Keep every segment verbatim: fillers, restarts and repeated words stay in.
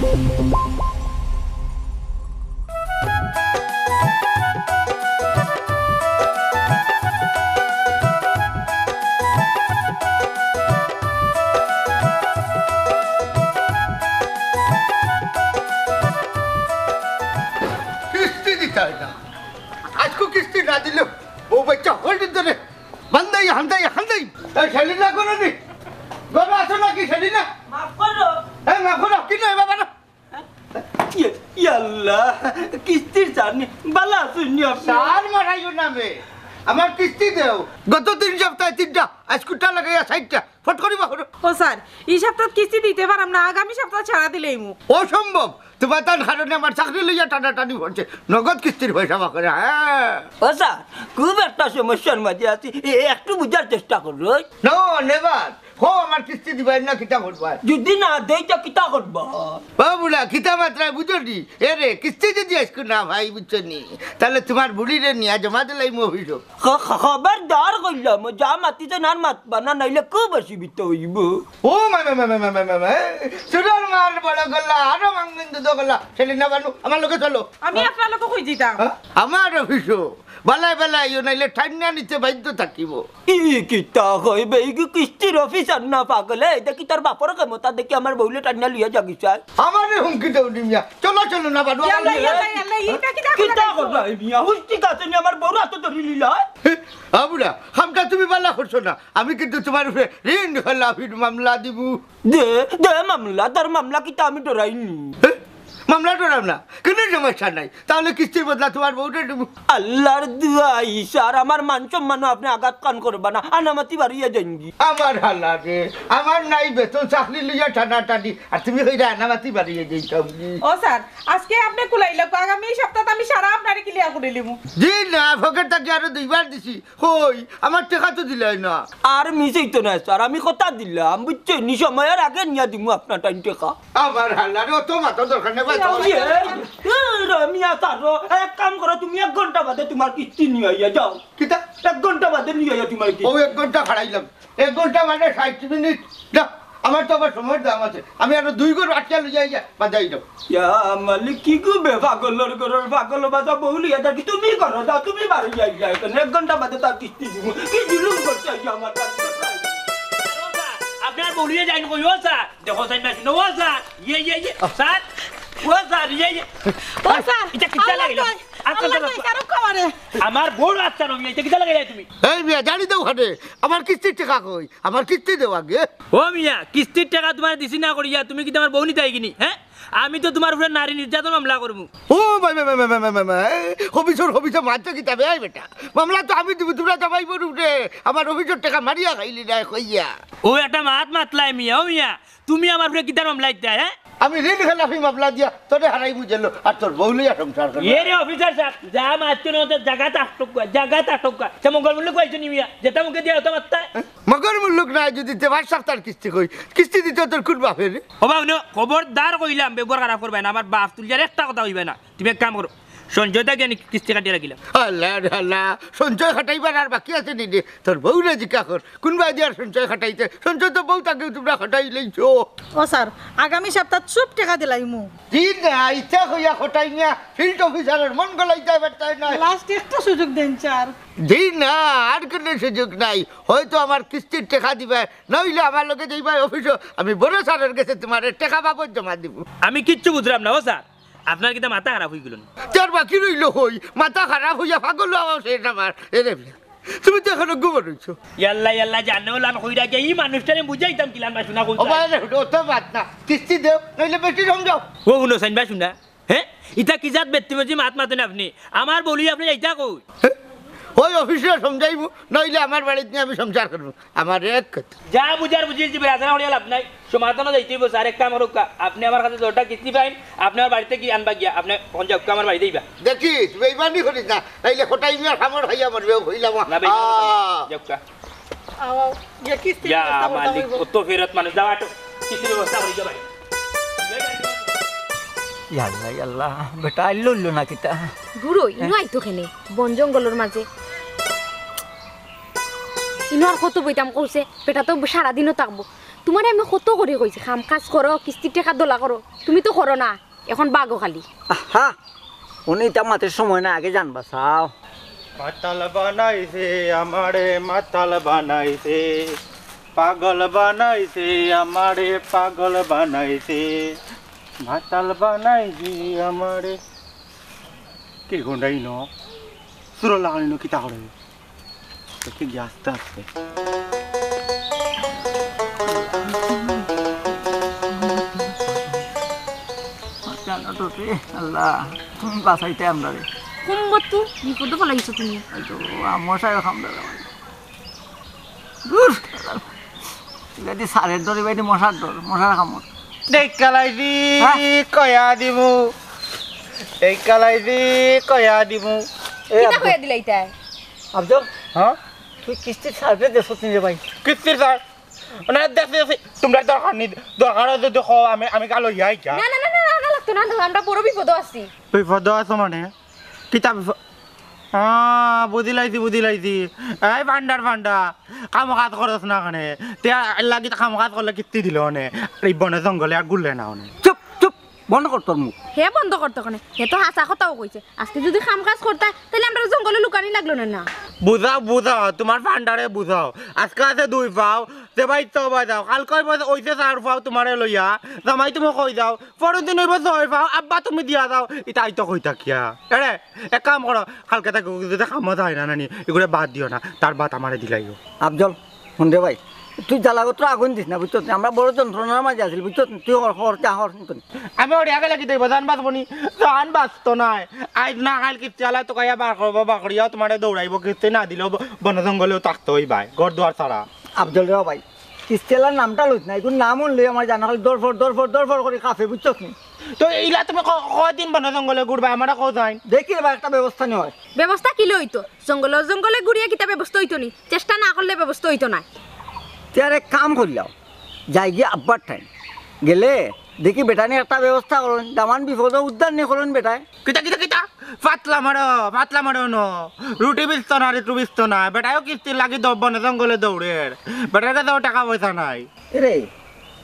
কিস্তি দিতায় না। আইজকু কিস্তি না দিলে বউ বাচ্চা হকলরে ধরি বান্দাই, হান্দাই, হান্দাই। এই সেলিনা কোনে নি? ঘরো আছো নাকি সেলিনা? মাফ করো। এই মাফ করো, কিতা অয় বাবা? ইয়া, ইয়া আল্লাহ, কিস্তির চার নি, বালা আছইন নি আপনে? চার মারাইও না বে, আমার কিস্তি দেও। গত তিন সপ্তাহে তিনটা, আইজকুটা লাগাইয়া চাইরটা, ফট করি বার করো। ও স্যার, ই সপ্তাহ কিস্তি দিতে পাররাম না, আগামী সপ্তাহ ছাড়া দিলাইমু। অসম্ভব, তুমার তান কারণে আমার চাকরি লইয়া টানাটানি পড়ছে, নগদ কিস্তির পয়সা বার করো, হ্যাঁ। ও স্যার, খুব একটা সমস্যার মাঝে আছি, এ-, একটু বুঝার চেষ্টা করো। No, never। হো, আমার কিস্তি দিবায় না, কিতা করবায়? যদি না দেই, তে কিতা করবা? ও বুড়া, কিতা মাতরায় বুঝো নি? এ রে, কিস্তি যদি আইজকু না পাই, বুঝছো নি? তাইলে তুমার বুড়িরে নিয়া জমা দিলাইমু অফিসো। খ-, খ-, খবরদার কইলাম, যা মাতিছইন আর মাতবা না, নাইলে খুব অসুবিধা অইবো। ও মা, মা, মা, চুরর মার বড় গলা, আরো মাঙ্গিন দুধ গলা। সেলিনা বানু, আমার লগে চলো। আমি আপনার লগে কই যাইতাম? হ্যাঁ? আমার অফিসো। বালায় বালায় আইও, নাইলে টাইনা নিতে বাধ্য থাকিবো। ই কিতা কইবে, ই কি কিস্তির অফিসার না পাগল? এই দেখি তোর বাপর ক্ষমতা দেখি আমার বউরে টাইনা লইয়া যাগি চাই। আমারে হুমকি দেও নি মিয়া। চলো, চলো না বানু, আমার ইয়াল্লা, লগে। ইয়াল্লা, ইয়াল্লা, ইটা কিতা কিতা কথা করবা, এই মিয়া? হুশ ঠিক আছে নি, আমার বউর আতো ধরি নিলা? হে, আবুরা, কামটা তুমি বালা করছো না। আমি কিন্তু তুমার উপরে ঋণ খেলাফির মামলা দিমু। দে, দে মামলা, তোর মামলা কিতা আমি ডরাইনি? হে? মামলা ডরাও না, কুনু সমস্যা নাই। তাইলে কিস্তির বদলা তুমার বউরে দিমু। আল্লার দুয়াই স্যার, আমার মান সম্মানো আপনে আঘাত কান করবা না, আনামাতি বাড়িয়া যাইনগি। আমার হালা রে, আমার নাই বেতন, চাকরি লইয়া টানাটানি, আর তুমি কইরা আনামাতি বাড়িয়া যাইতাম নি। ও স্যার, আইজকে আপনে কুলাইলা, আগামী সপ্তাহ আমি সারা আপনারে ক্লিয়ার করিলিমু। জি না, পকেট থাকি আরো দুইবার দিছি। কই, আমার টেকা তো দিলায় না। আর মিস অইতো নায় স্যার, আমি কথা দিলাম, বুঝছইন নি, সময়র আগে নিয়া দিমু আপনার টাইন টেকা। আমার হালারে অত মাতা দরকার নাই, ভাই, তোমার ইয়ে, এ, রমিয়া স্যার, এক কাম করো, তুমি এক ঘন্টা বাদে তুমার কিস্তি নিয়া আইয়া যাও। কিতা? এক ঘন্টা বাদে নিয়া আইয়া তুমার কিস্তি। ও এক ঘন্টা খাড়াইলাম, এক ঘন্টা মানে ষাইট মিনিট। না, আমার তো আবার সময়র দাম আছে, আমি আরো দুই ঘর আটকা লইয়া আইয়া বাদে আইলাম। ইয়া মালিক, কি গো বে, পাগলর ঘরর পাগল বাজা বউ লইয়া থাকি, তুমি করো, যাও, তুমি বাড়ি যাই, যাই, কেন এক ঘন্টা বাদে তার কিস্তি দিমু। কি জুলুম করছে এই আমার কাছে? আপনার বউ লইয়া যাইন কই, ও স্যার, দেখো স্যার, না, ও স্যার, ইয়ে, ইয়ে, ইয়ে, স্যার, ও স্যার, ইয়ে, ইয়ে। ও স্যার, ইটা কিতা আল্লাহ লাগাইলা? কই? আচ্ছা, আল্লাহ আচ্ছা, কই? আচ্ছা। স্যার, ও খাওয়ারে। আমার বউর আচ্ছা নমিয়া, ইটা কিতা লাগাইলা তুমি? এই মিয়া, জানি তো ওখানে, আমার কিস্তির টেকা কই? আমার কিস্তি দেও আগে। ও মিয়া, কিস্তির টেকা তুমারে দিছি না করিয়া, তুমি কিতা আমার বউ নিতায় গিনি, হ্যাঁ? আমি তো তুমার উপরে নারী নির্যাতন মামলা করমু। ও ভাই, ভাই, ভাই, হবিসর, হবিসর মারছো কিতা বে, এই বেটা? মামলা তো আমি দিমু, তুমরা জামাই বউর উপরে আমার অফিসর টেকা মারিয়া খাইলি না কইয়া। ও একটা মাত মাতলায় মিয়া, ও মিয়া, তুমি আমার উপরে কিতার মামলা দিতায়, হ্যাঁ? আমি ঋণ খেলাফি মামলা দিয়া তোরে হারাইমু জেলো, আর তোর বউ লইয়া সংসার করমু। এ রে অফিসার সাব, যা মাতছো না, জাগাত আটক কর, জাগাত আটক কর। সে মঙ্গল মুল্লুক পাইছো নি মিয়া, যেটা মুখে দিয়া ওটা মাততায়। মগর মুল্লুক নাই, যদি দেবার সপ্তাহর কিস্তি কই, কিস্তি দিতে তোর কোন বাপে রে? ও বাবা, নো, খবরদার কইলাম, ব্যবহার খারাপ করবায় না, আমার বাপ তুলিয়ার একটা কথা কইবায় না। তুমি এক কাম করো, সঞ্চয় থাকি আনি কিস্তি কাটিয়া রাখিলাও। আল্লাহ রে আল্লাহ, সঞ্চয় খাটাইবার আর বাকি আছে নি রে? তোর বউরে জিকা কর, কোন বায়দি আর সঞ্চয় খাটাইতে? সঞ্চয় তো বউত আগেউ তুমরা খাটাই লইছো। ও স্যার, আগামী সপ্তাহ সব টেকা দিলাইমু। জি না, ইচ্ছা কইয়া খাটাই মিয়া, ফিল্ড অফিসারর মন গলাইতায় পারতায় না। লাস্ট একটা সুযোগ দেন স্যার। জি না, আর কুনু সুযোগ নাই। হয়তো আমার কিস্তির টেকা দিবায়, নাইলে আমার লগে যাইবায় অফিসো, আমি বড় স্যারর গেছে তুমারে টেকা বাবদ জমা দিমু। আমি কিচ্ছু বুঝরাম না, ও স্যার, আপনার কিতা মাথা খারাপ অইগেলো নি? তোর বাকি রইলো কই? মাথা খারাপ অইয়া পাগল অওয়া শেষ আমার। এ রে মিয়া, তুমি তো এখনো ঘুমো রইছো। ইয়াল্লা, ইয়াল্লা, জানে ওলা আমি কইরা গিয়া, ই মানুষটারে বুঝাইতাম কিলান বা শুনা কইতা। ও ভাই রে, হুনো, অত মাত না। কিস্তি দেও, নাইলে বেটি সমঝাও। ও হুনো, সাইন বা শুনা। হ্যাঁ? ইটা কি জাত বেত্তিমজি মাত মাতইন আপনে? আমার বউ লইয়া আপনে যাইতা কই? হ্যাঁ? ওই অফিসো সমঝাইমু, নাইলে আমার বাড়িত নিয়া আমি সংসার করমু। আমার এক কথা। যা বুঝার বুঝিলিছি, বেড়াছেড়া করিয়া লাভ নাই। সমাধানো যাইতে অইবো, স্যার, এক কাম করউক্কা। আপনে আমার কাছে যতটা কিস্তি পাইন, আপনে আমার বাড়িত থাকি আনবা গিয়া, আপনে অখন যাউক্কা, আমার বাড়িত আইবা। দেখিস, বেইমানি করিস না, নাইলে খাটাই মিয়ার কামড় খাইয়া মরবে, কইলাম। না, বেইমানি করিস না। আহ। যাউক্কা। আও, গিয়া কিস্তির ইয়া ব্যবস্থা করতে মালিক, অইবো। কত ফেরত মানুষ, যাও আটো। কিস্তির ব্যবস্থা করি যাও ভাই। ইয়াল্লা, ইয়াল্লা, বেটা আইলো, উঠলো না কিতা? দূর অই, ইনো আইতো কেনে? বন জঙ্গলর মাঝে। ইনো আর কত বইতাম কইছে, বেটা তো সারাদিনও থাকবো। তুমারে আমি কত করি কইছি, কাম কাজ করো, কিস্তির টেকা দলা করো, তুমি তো করো না। এখন বাগো খালি। আহা, উনি ইতা মাতের সময় না, আগে জানবা চাও। মাতাল বানাইছে আমারে, মাতাল বানাইছে, পাগল বানাইছে আমারে, পাগল বানাইছে, মাতাল বানাইছে আমারে। কে গন্ডাই ন? সুর লাগানি ন কিতা করে? দেখি গিয়া আস্তে আস্তে। জানো তো রে, আল্লাহ, তুমি বাঁচাইতে আমরা রে। কুম্বত্তু, বিপদে ফেলাইছো তুমি। এই তো, আ, মশায় কামড়া দেওয়া। দূর, যদি সারের ডর, এবার মশার ডর, মশার কামড়। দেখ কালাইজি, হ্যাঁ? কয়া দিমু। দেখ কালাইজি, কয়া দিমু। এ কিতা আব্দুল। কয়া দিলাইতায়? আব্দুল, হ্যাঁ? তুই কিস্তির সার্ভে দেশত নি রে ভাই? কিস্তির স্যার? না, দেখ, দেখ, দেখ, তোমরা দরকার নেই। দরকার হয় যদি কও, আমি, আমি কাল লইয়া আইকা। না, না, না, না, না, না লাগতো না, না, আমরা বড় বিপদও আছি। বিপদও আছো মানে? কিতা বিপদ? আহ, বুঝিলাইছি, বুঝিলাইছি। এই ভান্ডার ভান্ডা, কাম কাজ করস না কেনে? তে লাগি তো কাম কাজ করলে কিস্তি দিল অনে। আর এই বনে জঙ্গলে আর ঘুরলে না অনে। চুপ, চুপ, বন্ধ কর তোর মুখ। হে বন্ধ করতো কেনে? হে তো হাছা কথাও কইছে। আজকে যদি কাম কাজ করতা, তাইলে আমরা জঙ্গলে লুকানি লাগলো না, না। বুঝাও, বুঝাও, তোমার ভান্ডারে বুঝাও। আজকে আছে দুই পাও, তে ভাই তো ভাই যাও। কালকে হইব, ওইতে চার পাও তোমারে লইয়া। জামাই তুমি কই যাও। পরের দিন হইব ছয় পাও, আব্বা তুমি দিয়া যাও। ইতা আইতো কই থাকিয়া? এরে, এক কাম করো, কালকে থাকি যদি কামো যায় না নানি, এগুলো বাদ দিও না, তার বাদ আমারে দিলাইও। আফজল, হুন রে ভাই, তুই জ্বালাগত্র আগুন দিস না, বুঝছত নি? আমরা বড় যন্ত্রণার মাঝে আছি, বুঝছত নি? তুই হর, হর, চা হর, হুন তো নি। আমি ওরে আগে লাগি দেব, জান বাঁচবো নি? জান বাঁচতো নাই। আইজ না খাইল কিস্তি আলায় তো কাইয়া বার করবো, বার করিয়াও তোমারে দৌড়াইবো, কিস্তি না দিলেও ব-, বন জঙ্গলেও থাকতে হইবায়, ঘর দুয়ার ছাড়া। আফজল রে ভাই, কিস্তি আলার নামটা লইস না, এখন নাম হুনলে আমার জানা খালি দরফর, দরফর, দরফর করি কাঁপে, বুঝছত নি? তো ইলা তুমি ক-, কয়দিন বন জঙ্গলে ঘুরবা, আমারে কও যাইন। দেখি রে ভাই, একটা ব্যবস্থা নেওয়া হয়। ব্যবস্থা কি লইতো? জঙ্গলে জঙ্গলে ঘুরিয়া কিতা ব্যবস্থা হইতো নি? চেষ্টা না করলে ব্যবস্থা হইতো না। তে আর এক কাম করলাম, যাই গিয়া আব্বার ঠাইন গেলে দেখি বেটানি একটা ব্যবস্থা করইন, দামান বিপদ উদ্ধার নি করইন বেটায়। কিতা, কিতা, কিতা? ফাতলা মারো, ফাতলা মারো ন। রুটি বিচতো না, রুটি বিচতো না। বেটায়ও কিস্তির লাগি দ-, বনে জঙ্গলে দৌড়ের। বেটার কাছেও টাকা পয়সা নাই। এরে,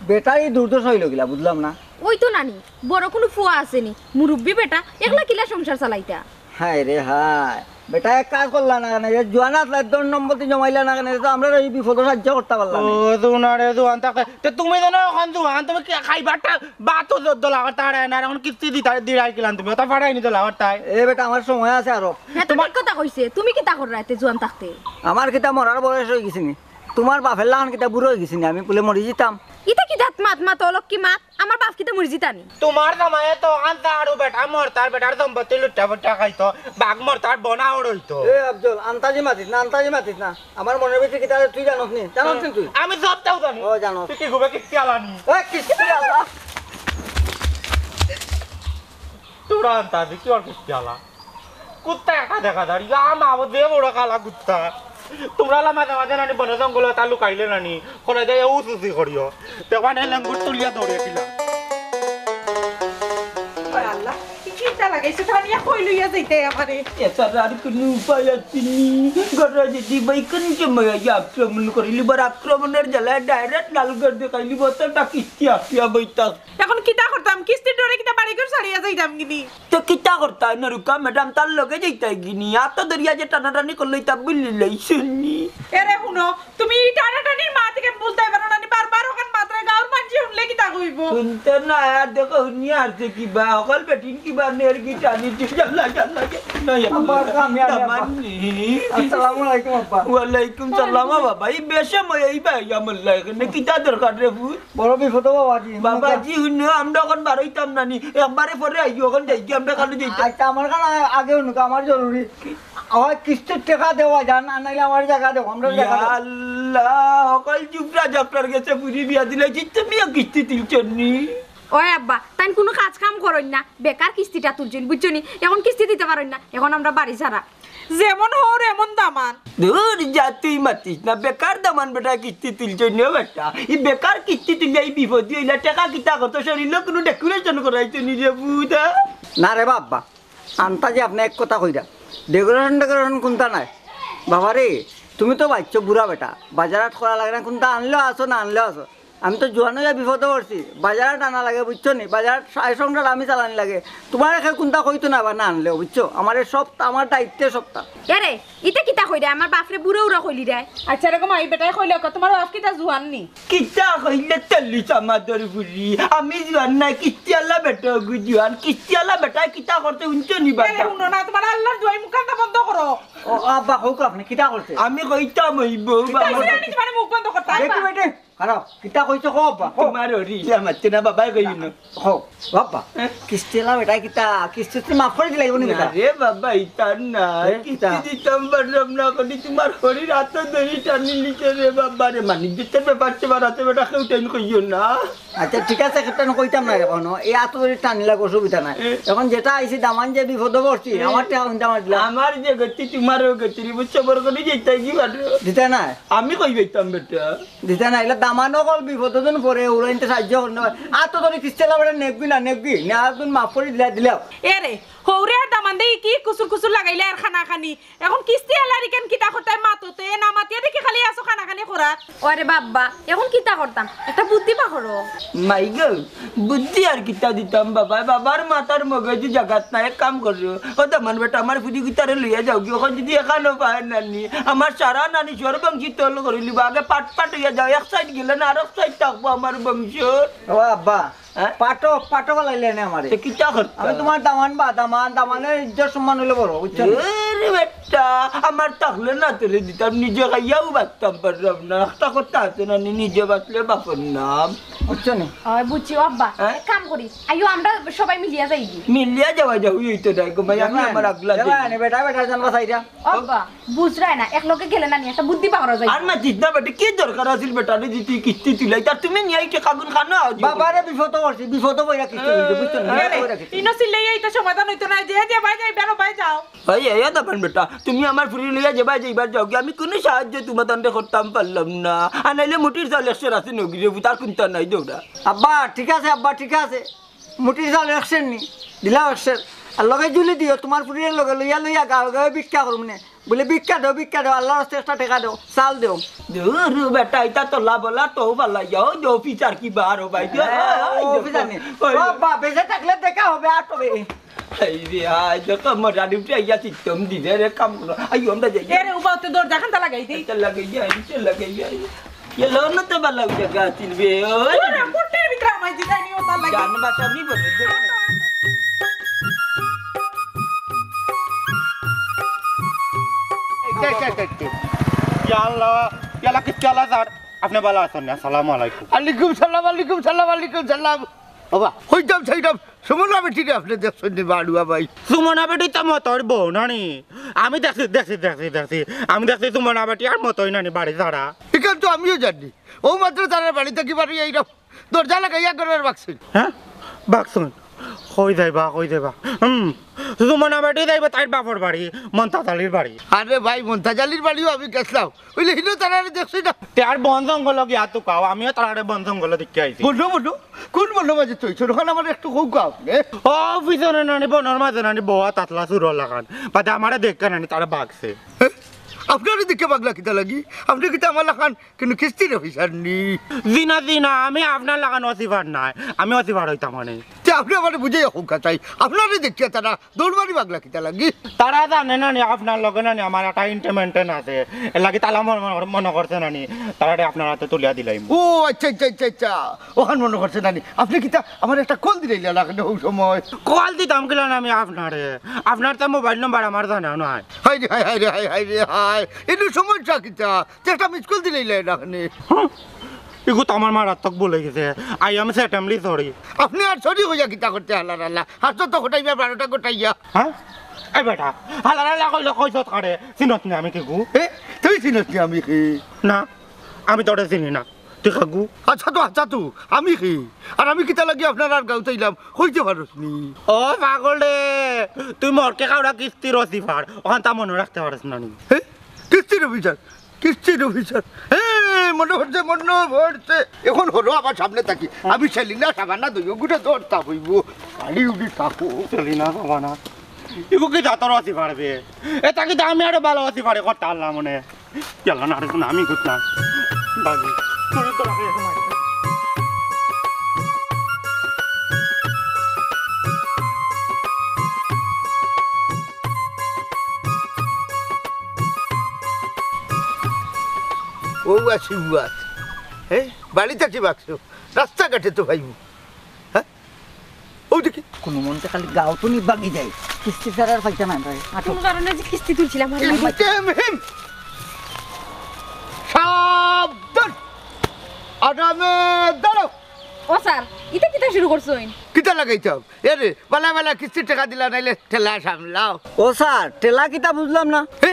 বেটার এই দুর্দশা হইল কিলা, বুঝলাম না। ওই তো নানি, বড় কোনো ফুয়া আছেনি, মুরব্বি বেটা, একলা কিলা সংসার চালাইতা? হায় রে হায়, বেটা এক কাজ করলা না কেনে? এ জুয়ান আসলা, দশ নম্বর দিন জমাইলা না কেনে? তো আমরা এই বিপদ সাহায্য করতে পারলাম না। ও, জুয়ান রে, জুয়ান থাকে। তো তুমি জানো এখন জুয়ান, তুমি কি খাইবার টা-, ভাত তো দ-, দলা করতে পারে না, আর এখন কিস্তি দিতে, দিরাই কিলান তুমি, ওটা ফাড়াই নি দলা করতে হয়। এ বেটা, আমার সময় আছে আরো। হ্যাঁ, তো তোমার ঠিক কথা কইছে, তুমি কিতা কররায় তে জুয়ান থাকতে? আমার কিতা মরার বয়স হয়ে গেছে নি? তোমার বাপের লাখান কিতা বুড়ো হয়ে গেছে নি? আমি বলে মরি যেতাম। ইতা কি জাত মাত মাত, অলক্ষী মাত? আমার বাপ কিতা মরি যিতা নি? তোমার জামাইয়ে তো আনতা আরো বেটা মরতার, বেটার সম্পত্তি লুট্টা ফুট্টা খাইতো, বাঘ মরতার বনা ওর হইতো। এ আফজল, আন্তাজি মাতিস না, আন্তাজি মাতিস না। আমার মনের ভিতরে কিতা তুই জানোস নি? জানোস নি তুই? আমি সবটাও জানি। ও, জানোস। তুই কি ঘুমে কিস্তি আলানি? এ, কিস্তি আলা। তোরা আন্তাজি কি আর কিস্তি আলা? কুত্তা একটা দেখা যার, ইয়া মা, ও যে বড় কালা কুত্তা। তোমরা লা মাঝে মাঝে নানি বনে জঙ্গলে তা লুকাইলে নানি, করে দে, ও সুসি করিও। তে ওখানে লেঙ্গুর তুলিয়া দৌড়ে দিলা। ওই আল্লাহ, কি চিন্তা লাগাইছে, তানিয়া কই লইয়া যাইতে আমারে? এছাড়া আর কোনো উপায় আছে নি? ঘরে যদি ভাই কোন সময় আইয়া আক্রমণ করিলি, বার আক্রমণের জ্বালায় direct লাল ঘর দেখাইলি, বোতলটা কিস্তি আপিয়া বইতাস। এখন কিতা করতাম? কিস্তির ডরে কিতা বাড়ি ঘর ছাড়িয়া যাইতাম গিনি? তো কিতা করতায় নরুকা ম্যাডাম, তার লগে যাইতায় গিনি? আতো ধরিয়া যে টানাটানি করলো, ইতা বুঝলি লাইছনি? এরে হুনো, তুমি ই টানাটানির মা থেকে বুঝতায় পারো না নি? বারবার ওখান মাত্রায় গাঁওর মানষে হুনলে কিতা কইবো? হুনতে না, আর দেখো হুনিয়া আর যে কিবা, অকল বেটিন কিবা নের কি টানি, জাল্লা, জাল্লা, জাল্লা, আব্বা, আব্বা, আমি, আমি, আব্বা। দামান্নি। আসসালামু আলাইকুম, আব্বা। ওয়ালাইকুম সালাম, বাবা। এই বেসময় এই ভাই আমার লাগে, কিতা দরকার রে ভূত? বড় বিপদ বাবাজি। বাবাজি, হুনো, আমরা এখন বারইতাম না নি, একবারে পরে আইও, এখন যাই কি আমরা কালো যাইতাম। আচ্ছা, আমার কাছে আগে হুনুক, আমার জরুরি। আমার কিস্তির টেকা দেওয়া যান, আর নাইলে আমার জাগা দেও, আমরা জাগা দেও। আল্লাহ, অকল চুপড়া জাপড়ার গেছে বুড়ি বিয়া দিলে, জিততে মিয়া কিস্তি তুলছনি। ওই আব্বা, তাইন কোনো কাজ কাম করইন না, বেকার কিস্তিটা তুলছইন, বুঝছো নি? এখন কিস্তি দিতে পারইন না, এখন আমরা বাড়ি ছাড়া। যেমন হর এমন দামান। দূর যা, তুই মাতিস না, বেকার দামান বেটা কিস্তি তুলছইন নি বেটা। ই বেকার কিস্তি তুলিয়া ই বিপদি হইলা, টেকা কিতা কত শরীরও কোনো decoration করাইছে নি রে বুদা। না রে বাবা, আন্তাজে আপনি এক কথা কইরা, decoration টেকোরেশন কোনটা নাই। বাবা রে, তুমি তো বাইচ্চো বুড়া বেটা, বাজার হাট করা লাগে না, কুনতা আনলেও আছো না আনলেও আছো। আমি তো জোয়ান অইয়া বিপদো পড়ছি, বাজার হাট আনা লাগে, বুঝছো নি? বাজার হাট সারা সংসার আমি চালানি লাগে, তুমারে কেউ কুনতা কইতো না বা না আনলেও, বুঝছো? আমারে সবতা, আমার দায়িত্বে সবতা। এরে, ইতা কিতা কইরে? আমার বাফরে বুড়া উড়া কইলিরে। আচ্ছা, এরকম আই বেটায় কইলে, তুমার বাফ কিতা জোয়ান নি? কিতা কইলে তেল্লি চামাদর বুড়ি? আমি জোয়ান নায়, কিস্তিআলা বেটা অগু জোয়ান। কিস্তিআলা বেটায় কিতা করছে হুনছো নি বাবা? আরে হুনো না, তুমার আল্লার দোয়াই মুখখানতা বন্ধ করো। ও আব্বা, কউক্কা আপনে কিতা করছে? আমি কইতাম অইবো বাবা। আমি তুমার মুখ বন্ধ করতাম। দেখি বেটি, হারাও, কিতা কইছো কও আব্বা, কও। তুমার হরি, ইলা মাতছে না বাবায় কইও না। কও, বাবা, হ্যাঁ? কিস্তিআলা বেটায় কিতা, কিস্তি মাফ করি দিলাইবো নি বেটা? আরে বাবা, ইতা না, এ, কিস্তি কিতা? দিতাম পারলাম না, করি তুমার হরির আতো ধরি টানি নিছে রে বাবা রে, মানিজ্যতের ব্যাপার তুমার আতো বেটা কেউ টাইন কইও না। আচ্ছা, ঠিক আছে, কেউ টাইন কইতাম না অখনো, এই আতো ধরি টানিলে অসুবিধা নাই। এ। অখন যেটা আইছি দামান যে বিপদো পড়ছি, এ। আমার টেকা হুনতে আমার দিলা। আমার যে গতি তুমারও গতি রে, বুঝছো, বড় করি যেতায় কি বাটে? দিতা নায়? আমি কই পাইতাম বেটা? দিতা নায়, ইলা দামান অকল বিপদো দিন পড়ে, উড়াইনতে সাহায্য করতে হয়। আতো ধরি কিস্তিআলা বেটা নেবি না, নেবি, না তুমি মাফ করি দিলা, দিলাও। এরে, হউরে আর দামান দেই কি কুসুর কুসুর লাগাইলে আর খানা খানি। অখন কিস্তিআলার ইখান কিতা করতায় মাততে, না মাতিয়া দেখি খালি আছো খানা খানি করাত। ওরে বাবা, অখন কিতা করতাম? একটা বুদ্ধি বার করো। মাই গো, বুদ্ধি আর কিতা দিতাম বাবা, বাবার মাথার মগজু জাগাত না, এক কাম করো। ও দামান বেটা, আমার ফুড়ি গুতারে লইয়া যাওগি, অখন যদি এখানো পায় নানি, আমার সারা নানি সর্বংশী তল করিলিবা, আগে পাট পাট অইয়া যাও, এক সাইড গেলে না আরক সাইড থাকবো আমার বংশর। ও আব্বা, হ্যাঁ? পাঠক, পাঠক লাইলে নে আমারে। তে কিতা করতা? আমি তুমার দামান বা, দামান, দামানের ইজ্জত সম্মান অইলে বড়, বুঝছো নি? এরে বেটা, আমার থাকলে না তোরে দিতাম, নিজে খাইয়াও বাঁচতাম পারলাম না। একটা কথা আছে না, নি-, নিজে বাঁচলে বাপর নাম। বুঝছো নি? অয়, বুঝছি। ও আব্বা, হ্যাঁ? এক কাম করি, আইও আমরা সবাই মিলিয়া যাইগি। মিলিয়া যাওয়া যাও, অই তো নাই গো ভাই, আমি যাবা আমার নি? আগলা যাবা যাই। নি? বেটা, বেটা, জানবা চাইরা। ও আব্বা, বুঝরায় না, একলগে গেলে নানি একটা বুদ্ধি বার করা যায়। আর মাতিস না বেটা, কি দরকার আছিল বেটারে দি তুই কিস্তি তুলাইতে? আর তুমি নিয়া এই টেকাগুন খানো আজ? বাবারে বিপদো পড়ছি, বিপদো পড়িয়া কিস্তি তুলতে, বুঝছো না? আরে, বিপদো পড়িয়া কিস্তি। ইনো চিল্লাইয়া ইতা সমাধান অইতো নায়, যে যে ভাই যাই, বেরো ভাই যাও। ভাই, এ দামান বেটা, তুমি আমার ফুড়ি লইয়া যে ভাই যাইবার যাওগি, আমি কুনু সাহায্য তুমার তানরে করতাম পারলাম না। আর নাইলে মুটির চাউল একশো আছে নগিরে, তার কুনতা নাই দৌড়া। আব্বা, ঠিক আছে, আব্বা, ঠিক আছে। মুটির চাউল একশের নি, দিলাও একশের। আর লগে জুলি দিও, তুমার ফুড়িরে লগে লইয়া লইয়া গাঁওয়ে গাঁওয়ে ভিক্ষা করমু নে। বুলে, "ভিক্ষা দেও, ভিক্ষা দেও, আল্লার ওয়াস্তে একটা টেকা দেও, চাউল দেও।" দুরু বেটা, ইতা তো লাবলা তো ভালা যাও, যে অফিসার কি বার ও ভাই, যে, হ্যাঁ, ওই, ওই, অফিসার নি। ওই, ও বাবা, বেঁচে থাকলে দেখা হবে, আর তবে। এই রে, আয়, দেখো, আমার রাডি উঠে আইয়া চিত্তম দিলে রে, কাম করো। আই, আমরা যাই। এরে, উবা, তো দরজা খানটা লাগাই দেই। এটা লাগাই যাই, এটা লাগাই যাই। এলো না তো বালা জাগা আছিল বে, ওই। ওরা পুটির ভিতরে আমায় জিগাইনি, ও তার লাগি। জান বাঁচানি বলে, যে- এই, এই, এই, এই, এই। ইয়া আল্লাহ, ইয়া আল্লাহ, কিস্তি আলা স্যার। আপনি ভালা আছইন নি? আসসালামু আলাইকুম। আলাইকুম সালাম, আলাইকুম সালাম, আলাইকুম সালাম। বাবা, হইতাম সেইতাম সুমনা বেটিরে আপনে দেখছইন নি বাড়ুয়া ভাই? সুমনা বেটি তো মতইর বউ নানি? আমি দেখছি, দেখছি, দেখছি, দেখছি। আমি দেখছি সুমনা বেটি আর মতই নানি বাড়ি ছাড়া। ইখান তো আমিও জানি। অউ মাত্র তারার বাড়ি থাকি বারইয়া আইরাম। দরজা লাগাইয়া ঘরর বাকছইন। হ্যাঁ? বাকছইন? কই যাইবা, কই যাইবা? হুম, সুমনা বেটি যাইবা তাইর বাপর বাড়ি, মন্তাজ আলীর বাড়ি। আরে ভাই, মন্তাজ আলীর বাড়িও আমি গেছলাম। অইলে হিনো তারারে দেখছি না। তে আর বন জঙ্গল গিয়া তো কাও, আমিও তারারে বন জঙ্গল দেখিয়া আইছি। বনো, বনো, কুন বনর মাঝে থইছো? অখান আমারে একটু কউক্কা আপনে। ও, পিছনে নানি, বনর মাঝে নানি, বওয়া তাতলা চুরর লাখান। বাদে আমারে দেখিয়া নানি, তারা বাগছে। এ? আপনারে দেখিয়া বাগলা কিতা লাগি? আপনে কিতা আমার লাখান কুনু কিস্তির অফিসার নি? জি না, জি না, আমি আপনার লাখান অফিসার নায়, আমি অফিসার অইতাম মানে। তে আপনে আমারে বুঝাইয়া কউক্কা চাই, আপনারে দেখিয়া তারা দৌড় মারি বাগলা কিতা লাগি? তারা জানে নানি আপনার লগে নানি আমার একটা ইন্টেমেন্টেন আছে, এর লাগি তারা মনে, মনে, মনে করছে নানি, তারারে আপনার আতো তুলিয়া দিলাইমু। ও আচ্ছা, আচ্ছা, আচ্ছা, আচ্ছা, অখান মনে করছে নানি। আপনে কিতা আমারে একটা কল দিলাইলা না কেনে অউ সময়? কল দিতাম কিলা না আমি আপনারে, আপনার তো মোবাইল নাম্বার আমার জানা নাই। হায় রে হায়, হায় রে হায়, হায় রে হায়, ইনো সমস্যা কিতা? তে একটা মিস কল দিলাইলা না কেনে? হুম, ইগু তো আমার মারাত্মক ভুল অই গেছে। I am certainly sorry. আপনে আর সরি কইয়া কিতা করতে হালার আলা? হাসত তো কটাইবার বারোটা কটাইয়া। হ্যাঁ? এই বেটা, হালার আলা কইলে কইছত কারে? চিনস নি আমি কিগু? এ, তুই চিনস নি আমি কি? না, আমি তোরে চিনি না। তুই কাগু? আচ্ছা তো, আচ্ছা তো, আমি কি? আর আমি কিতা লাগি আপনার আর গাঁওত আইলাম, কইতে পারস নি? ও পাগল রে, তুই মরকে কাউরা কিস্তির অফিসার, অখানতা মনো রাখতে পারস না নি? এ? কিস্তির অফিসার? কিস্তির অফিসার? হে, মনো পড়ছে, মনো পড়ছে। অখন হলো আমার সামনে থাকি। আমি সেলিনা সাবানা দুইও গুটে দৌড়তা হইব। আলি উলি থাকো। সেলিনা সাবানা। ইগু কি জাতর অফিসার বে? এটা কিন্তু আমি আরো ভালা অফিসার করতে পারলাম মনে। ইয়াল্লা, না রে, না, আমি করতাম। বাজি। ও আছি বুয়াত। হ্যাঁ, বাড়িত আছি বাক্স। রাস্তাঘাটে তো পাইবো। হ্যাঁ? ও দেখি। কোনো মন্তে খালি গাঁওত নি বাগি যায়। কিস্তি ছাড়া আর পাইতা না ভাই। আটো। কোন কারণে যে কিস্তি তুলছিলাম, আর এই লাগবে। মুহূর্তে মুহিম। সাবধান। আরামে দাঁড়াও। ও স্যার, ইটা কিতা শুরু করছইন? কিতা লাগাইতাম? এ রে, বালা বালা কিস্তির টেকা দিলা, নাইলে ঠেলা সামলাও। ও স্যার, ঠেলা কিতা বুঝলাম না। এ,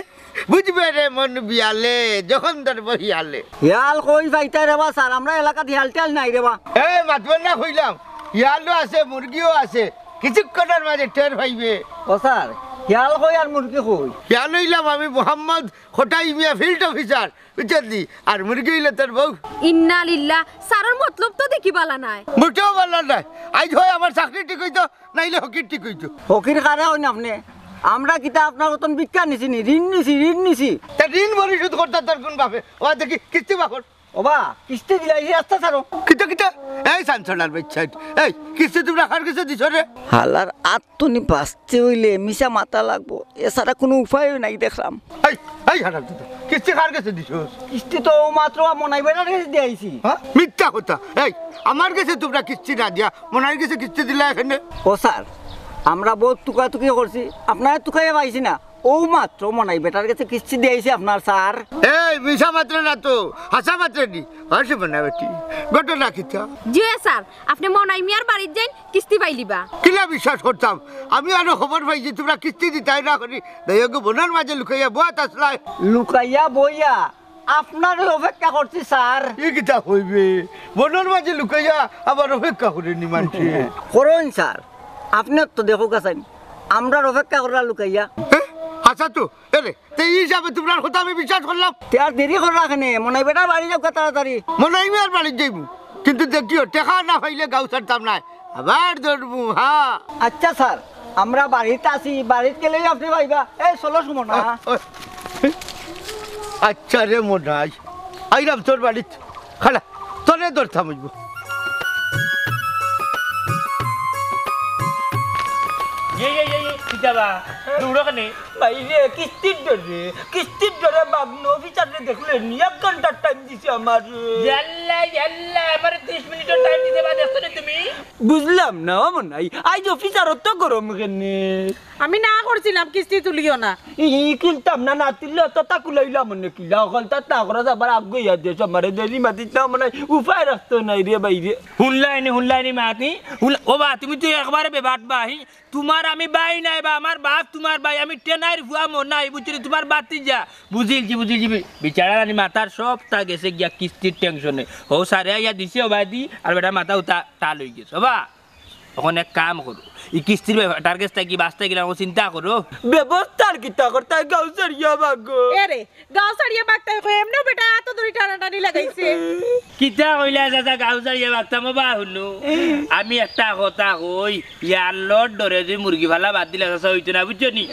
বুঝবে রে মন বিয়ালে, যখন ধরবো হিয়ালে। হিয়াল কই পাইতায় রে বা স্যার, আমরা এলাকাত হিয়াল টিয়াল নাই রে বা। এ, মাতবে না কইলাম, হিয়ালও আছে, মুরগিও আছে, কিছুক্ষণের মাঝে টের পাইবে। ও স্যার, হিয়াল কই আর মুরগি কই? হিয়াল অইলাম আমি মোহাম্মদ খটাই মিয়া, ফিল্ড অফিসার, বুঝছনি? আর মুরগি অইলে তোর বউ। ইন্না লিল্লাহ, স্যারর মতলব তো দেখি বালা নায়। মোটেও বালা নায়। আইজ হয় আমার চাকরি ঠিক অইতো, নাইলে হকির ঠিক অইতো। হকির কারে কইন আপনে? আমরা কিতা আপনার মতন ভিক্ষা নিছি নি? ঋণ নিছি, ঋণ নিছি। তা ঋণ পরিশোধ করতা তোর কোন বাপে? ও দেখি কিস্তি বাকর। ও বা, কিস্তি দিলাই, এই রাস্তা ছাড়ো। কিতা, কিতা? এই সানসোনার বেচ্ছাইট। এই, কিস্তি তুমরা কার গেছে দিছো রে? হালার আত তো নি বাঁচতে অইলে মিছা মাতা লাগবো, এছাড়া কোনো উপায়ও নাই দেখলাম। এই, এই হারামজাদা, কিস্তি কার গেছে দিছস? কিস্তি তো ও মাত্র মনাই বেটার গেছে দিয়া আইছি। হ্যাঁ? মিথ্যা কথা। এই, আমার গেছে তুমরা কিস্তি না দিয়া মনাইর গেছে কিস্তি দিলা কেনে? ও স্যার, আমরা বউত তুকাতুকি করছি, আপনারে তুকাইয়া পাইছি না। ও মাত্র মনাই বেটার গেছে কিস্তি দিয়া আইছি আপনার স্যার। এই, মিছা মাতরে না তো, হাছা মাতরে নি। হাসি মনাই বেটি, ঘটনা কিতা? জি স্যার, আপনে মনাই মিয়ার বাড়িত যাইন, কিস্তি পাইলিবা। কিলা বিশ্বাস করতাম? আমি আরো খবর পাইছি তুমরা কিস্তি দিতায় না করি। দায়ক বনর মাঝে লুকাইয়া বওয়াত আছলায়। লুকাইয়া বইয়া আপনারে অপেক্ষা করছি স্যার। ই কিতা কইবে? বনর মাঝে লুকাইয়া আবার অপেক্ষা করে নি মানষে। করইন স্যার, আপনে তো দেখউক্কা চাইন, আমরার অপেক্ষা কররা লুকাইয়া। হ্যাঁ? আচ্ছা তো, এরে, তে ই হিসাবে তুমরার কথা আমি বিশ্বাস করলাম। তে আর দেরি কররা কেনে? মনাই বেটার বাড়ি যাউক্কা তাড়াতাড়ি। মনাই মিয়ার বাড়িত যাইমু, কিন্তু দেখিও, টেকা না পাইলে গাঁও ছাড়তাম নায়, আবার ধরমু, হ্যাঁ। আচ্ছা স্যার, আমরা বাড়িত আছি, বাড়িত গেলেউ আপনে পাইবা। এই চলো সুমনা। আচ্ছা রে মনাই, আইরাম তোর বাড়িত। খাড়া, তোরে ধরতাম অইবো। ইয়ে, ইয়ে, ইয়ে, ইয়ে, কিতা বা? দৌড়ো কেনে? ভাই রে, কিস্তির ডরে, কিস্তির ডরে বাগনো অফিসাররে দেখলে নি, এক ঘন্টার টাইম দিছে আমার। ইয়াল্লা, ইয়াল্লা, আমারে ত্রিশ মিনিটর টাইম দিছে বা, দেখছো নি তুমি? বুঝলাম না, ও মনাই, আইজ অফিসার অত গরম কেনে? আমি না করছিলাম, কিস্তি তুলিও না। ই, ই, তুলতাম না, না তুললে অত তা কুলাইলাম মনে কিলা, অকল তার তা করা যাবার আগ গইয়া দেশ আমারে দেরি মাতিস না মনাই, উপায় রাখতো নাই রে ভাই রে। হুনলায়নি, হুনলায়নি মাতি, হুনলা-, ও বা, তুমি তো একবারে বেবাট বা, হি, তুমার আমি ভাই নায় বা, আমার বাপ তুমার ভাই, আমি টেনাইর ফুয়া মনাই, বুঝছো নি, তুমার ভাতিজা। বুঝিলছি, বুঝিলছি, বি-, বিচারা রানী মাতার সবতা গেছে গিয়া কিস্তির টেনশনে। হউ স্যারে আইয়া দিছে, ও বাদি, আর বেটা মাথা উতা টাল অই গেছে, ও বা। অখন এক কাম করো, ই কিস্তির বেটার গেছ থাকি বাঁচতে গেলে আমাকে চিন্তা করো। ব্যবস্থার কিতা করতায়, গাঁও ছাড়িয়া ভাগো। এরে, গাঁও ছাড়িয়া ভাগতায় কই, এমনেউ বেটা আতো ধরি টানাটানি লাগাইছে। কিতা কইলা চাচা, গাঁও ছাড়িয়া ভাগতাম, ও বা হুনো। আমি একটা কথা কই, ইয়াল্লার ডরে যে মুরগি ফালা বাদ দিলা চাচা অইতো না, বুঝছো নি?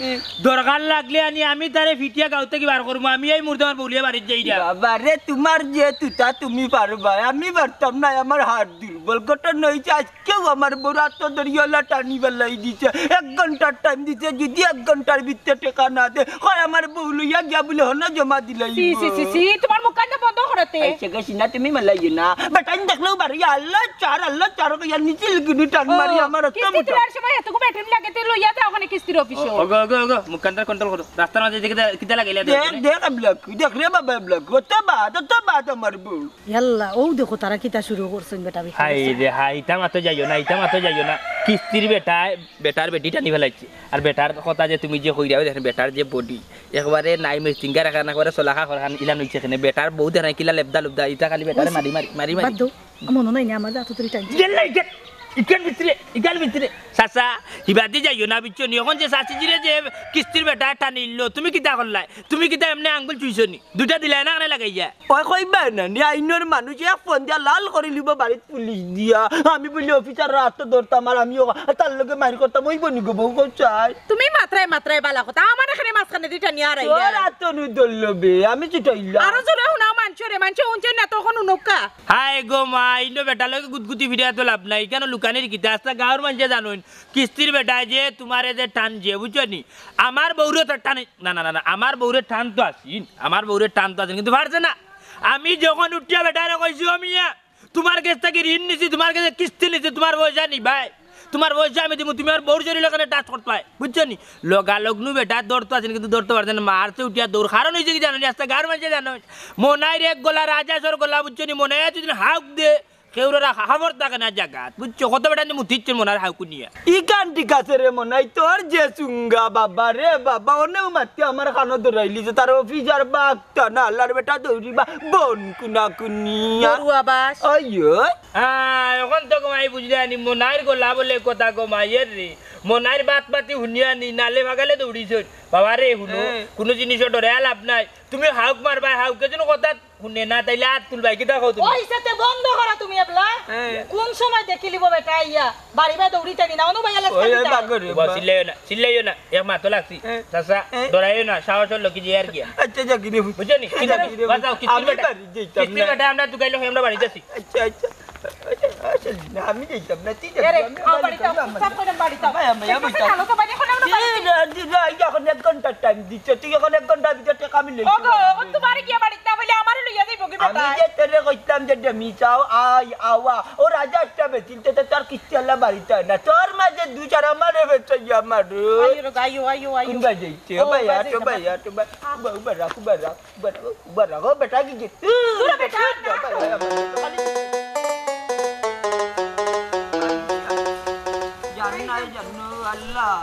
দরকার লাগলে আনি আমি তারে ফিটিয়া গাঁও থাকি বার করমু, আমি এই মুহূর্তে আমার বউলিয়া বাড়িত যাইরাম। বাবা রে, তুমার যে তুতা তুমি পারবায়, আমি পারতাম না, আমার হাত দুর্বল। ঘটনা অইছে, আইজকেউ আমার বউর আতো ধরিয়া টানি ফালাই দিছে, এক ঘন্টার টাইম দিছে, যুদি এক ঘন্টার ভিতরে টেকা না দে, কয় আমার বউ লইয়া গিয়া বুলে হনো জমা দিলাইবো। ছি, ছি, ছি, ছি, তুমার মুখখান বন্ধ করো তে। আইছে গেছি না, তুমি মালাইও না। বেটাইন দেখলেউ বাড়ি, আল্লা চার, আল্লা চার কইয়া নিচে লিগুনি টান মারি আমার অত কিস্তি মোটা। তুলার সময় এতগু বেটাইন লাগে, তে লইয়া যাও অখানে কিস্তির অফিসো। ওগো, ওগো, ওগো, মুখখানটা কন্ট্রোল করো। রাস্তার মাঝে যে কিতা, কিতা লাগাইলা দেখ, দেখো। দেখ, ব্লক, দেখরে বাবা ব্লক, অত বাদ, অত বাদ আমার বউ। ইয়াল্লা, অউ দেখো তারা কিতা শুরু করছইন বেটা বেটি। হায় রে হায়, ইতা মাতো যাইও না, ইতা মাতো যাইও না। কিস্তির বেটায়, বেটার বেটি টানি ফালাইছে। আর বেটার কথা যে তুমি যে কইরায়, দেখইন বেটার যে বডি, একবারে নাই মিস্টিঙ্গার এখান, একবারে সলাখা খরখান ইলান অইছে কেনে। বেটার বউ দেখইন কিলা লেবদা লুবদা, ইতা খালি বেটারে মারি মারি, মারি মারি। বাদ দেও, মনো নাই নি, আমার যে আতো ধরি টানছে। গেল নাই, গেল। ইখান ভিতরে, ইখান ভিতরে। চাচা, হিবাদি যাইও না, বুঝছো নি? অখন যে চাচিজিরে যে কিস্তির বেটায় টানিলো, তুমি কিতা করলায়? তুমি কিতা এমনে আঙ্গুল চুইছো নি? দুইটা দিলায় না কেনে লাগাইয়া? ওই কইবা না নি, আইনর মানুষ এক ফোন দিয়া লাল করিলিবো বাড়িত পুলিশ দিয়া। আমি বুলে অফিসারর আতো ধরতাম আর আমিও তার লগে মাইর করতাম, অইবো নি গো বউ, কও চাই? তুমি মাতরায় মাতরায় বালা কথা, আমার এখানে মাঝখানেদি টানিয়া হারাইলা। তোর আতো নু ধরলো বে, আমি ছুটাইলাম। আরো জোরে হুনাও মানষরে, মানষে হুনছে না তখন হুনউক্কা। হায় গো মা, ইনো বেটার লগে গুতগুতি ফিরিয়া তো লাভ নাই, কেনে লুকানির কিতা? আস্তা গাঁওর মানষে জানইন, কিস্তির বেটায় যে তুমারে যে টানছে, বুঝছো নি? আমার বউরে তো টানে, না, না, না, না, আমার বউরে টান তো আছিন, আমার বউরে টান তো আছিন, কিন্তু পারছে না। আমি যখন উঠিয়া বেটারে কইছি, "ও মিয়া, তুমার গেছ থাকি ঋণ নিছি, তুমার গেছে কিস্তি নিছি, তুমার পয়সা নিবায়, তুমার পয়সা আমি দিমু, তুমি আর বউর শরীর এখানে touch করতায়," বুঝছো নি? লগালগ নু বেটা ধরতো আছেন, কিন্তু ধরতো পারছে না, মারছে উঠিয়া দৌড়। কারণ অইছে কি জানো নি? আস্তা গাঁওর মানষে জানো, মনাইর এক গলা রাজাছর গলা, বুঝছো নি? মনাইয়ে যদি হাউক দে, কেউর আর খবর থাকে না জাগাত, বুঝছো? কত বেটা নি মুতিচ্ছে মনাইর হাউকু নিয়া। ইখান ঠিক আছে রে মনাই, তোর যে চুঙ্গা, বাবা রে বাবা, অনেও মাতি আমার কানো ধরাইলি যে তার অফিসার বাগতা না, আল্লার বেটা দৌড়িবা, বন কুনা কুনিয়া। গরু আবাস। ওই, ওই। হ্যাঁ, অখন তো গমাই বুঝলে আনি, মনাইর গলা বলে কথা গমাইয়ের রে। মনাইর বাত মাতি হুনিয়া নি, নালে বাগালে দৌড়িছইন। বাবা রে, হুনো, হ্যাঁ। কুনু জিনিসও ডরাইয়া লাভ নাই। তুমি হাউক মারবায়, হাউকে যেন কথা হুনে না, তাইলে আত তুলবায়, কিতা কও তুমি? ওই সাথে বন্ধ করো তুমি এবলা। হ্যাঁ। কোন সময় দেখিলিবো বেটা আইয়া? বাড়ি বায় দৌড়িতে নি না, অনু ভাই আলাস ওই, ওই, খালি বাগরে, ওবা, বা- চিল্লাইও না, চিল্লাইও না। এক মাতো লাগছি। হ্যাঁ। চাচা, হ্যাঁ। ডরাইও না, সাহস অইলো কি যে আর কি। আচ্ছা, যাকি রে। বুঝছো নি? কিতা কিতা, কিতা, বাঁচাও, কিস্তির আমি বেটা। বাড়ি যাইতাম কিস্তির না। বেটা আমরা তুকাইলে আমরা বাড়ি যাচ্ছি। আচ্ছা, আচ্ছা। আচ্ছা, আচ্ছা, না, আমি যাইতাম না, ঠিক আছে, এরে, আমি আও বাড়ি বাড়ি যাও, যাইতাম না। চুপচাপ করে বাড়ি যাও। ভাই, আমি, আমি ঠিক আছে, যাইতাম। কালো তো বাড়ি এখন আমরা বাড়ি যাই। এই, এই, এই, এখন এক ঘন্টার টাইম দিচ্ছে, তুই এখন এক ঘন্টার ভিতরে টেকা আমি লই ওগো, যাবো। এখন তোমারে গিয়া বাড়িত না বলে আমারে লইয়া যাইবো কি আমি বেটা? যে তোরে কইতাম যে ডেমি চাও, আই, আওয়া, ও রাজা একটা বেচিল, তে তো তোর কিস্তি আলা বাড়িতে না, তোর মাঝে দুই চার আমারে বেচে গিয়া মারো। আইও রে, আইও, আইও, আইও। কোন বাজে ইচ্ছে? ও, ও ভাই, বাজে আটো ইচ্ছে, ভাই, বাজে। আটো ভাই। উবা, উবা রাখ, উবা রাখ, উবা রাখ, উবা রাখ, ও বেটা কি যে? দূরে বেটা, না। জানো না, জানো, আল্লাহ,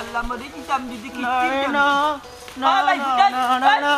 আল্লাহ, মরে দিতাম যদি কিস্তি না, দিতাম। না। না, ও ভাই, না, বুঝাই, না, না, ভাই। না।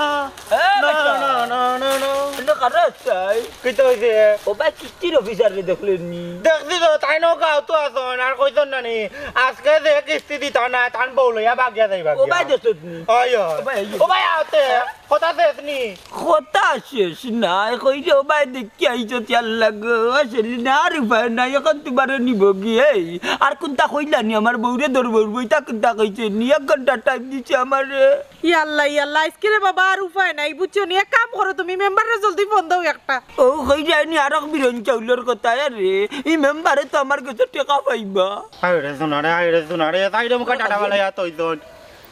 এ, না, বেটা। না, না, না, না, না। এনে কারো চাই? কিতা অইছে? ও ভাই, কিস্তির অফিসাররে দেখলে নি? দেখছি তো, তাইন গাঁওত আছইন, আর কইছইন না নি? আজকে যে কিস্তি দিতা না, তান বউ লইয়া বাগিয়া যাইবা ও ভাই, গিয়া। দেখছত নি? ওই, ওই। ও ভাই, এই যে। ও ভাই, আতে, হ্যাঁ? কথা শেষ নি? কথা শেষ নাই, কইরে ও ভাই, দেখি আইছো, তিয়ার লাগো, আসলে না, আর উপায় নাই, এখন তোমারে নিব গিয়ে। আর কোনটা কইলা নি, আমার বউরে ধরবো, বইটা কোনটা কইছে নি? এক ঘন্টা টাইম দিছে আমারে। ইয়াল্লা, ইয়াল্লা, আজকে রে বাবা আর উপায় নাই, বুঝছো নি? এক কাম করো তুমি, মেম্বাররে জলদি ফোন দাও একটা। ও, কই যায়নি আরক বিরন চাউলর কথা, আরে, ই মেম্বারে তো আমার গেছে টেকা পাইবা। হায় রে সোনা রে, হায় রে সোনা রে, তাই রে মুখে টাটা বালাই আর তুই দন।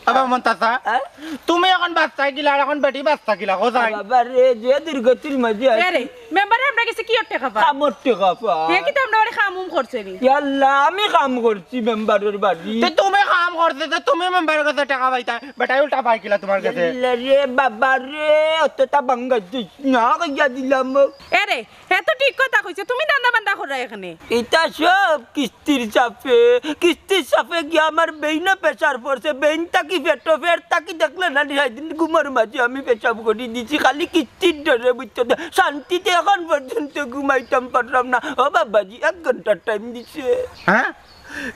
আবার মন তাতা, হ্যাঁ? তুমি এখন বাচ্চা গিলা, আর এখন বেটি বাচ্চা গিলা, কোথায়? বাবা রে, যে দুর্গতির মাঝে আছি। আরে, মেম্বারে আমরা গেছে কি ওর টেকা পা? কামর টেকা পা। হে কি তো আমরা ওরে কাম উম করছে নি? ইয়াল্লা, আমি কাম করছি মেম্বারর বাড়ি। তে তুমি কাম করতে, তে তুমি মেম্বারর কাছে টেকা পাইতা, বেটায় উল্টা পাই কিলা তোমার কাছে? ইয়াল্লা রে বাবা রে, অতটা বাঙ্গা দিস না, কইয়া দিলাম। এরে, হে তো ঠিক কথা কইছে, তুমি ধান্দা বান্দা কররা এখানে। ইতা সব কিস্তির চাপে, কিস্তির চাপে গিয়া আমার বেইনো প্রেশার পড়ছে, বেইন থাকি পেটো, পেট থাকি দেখলে না নি, সারাদিন ঘুমর মাঝে আমি পেশাব করি দিছি, খালি কিস্তির ডরে, বুঝছো তো? শান্তিতে এখন পর্যন্ত ঘুমাইতাম পারলাম না। ও বাবাজি, এক ঘন্টার টাইম দিছে। হ্যাঁ?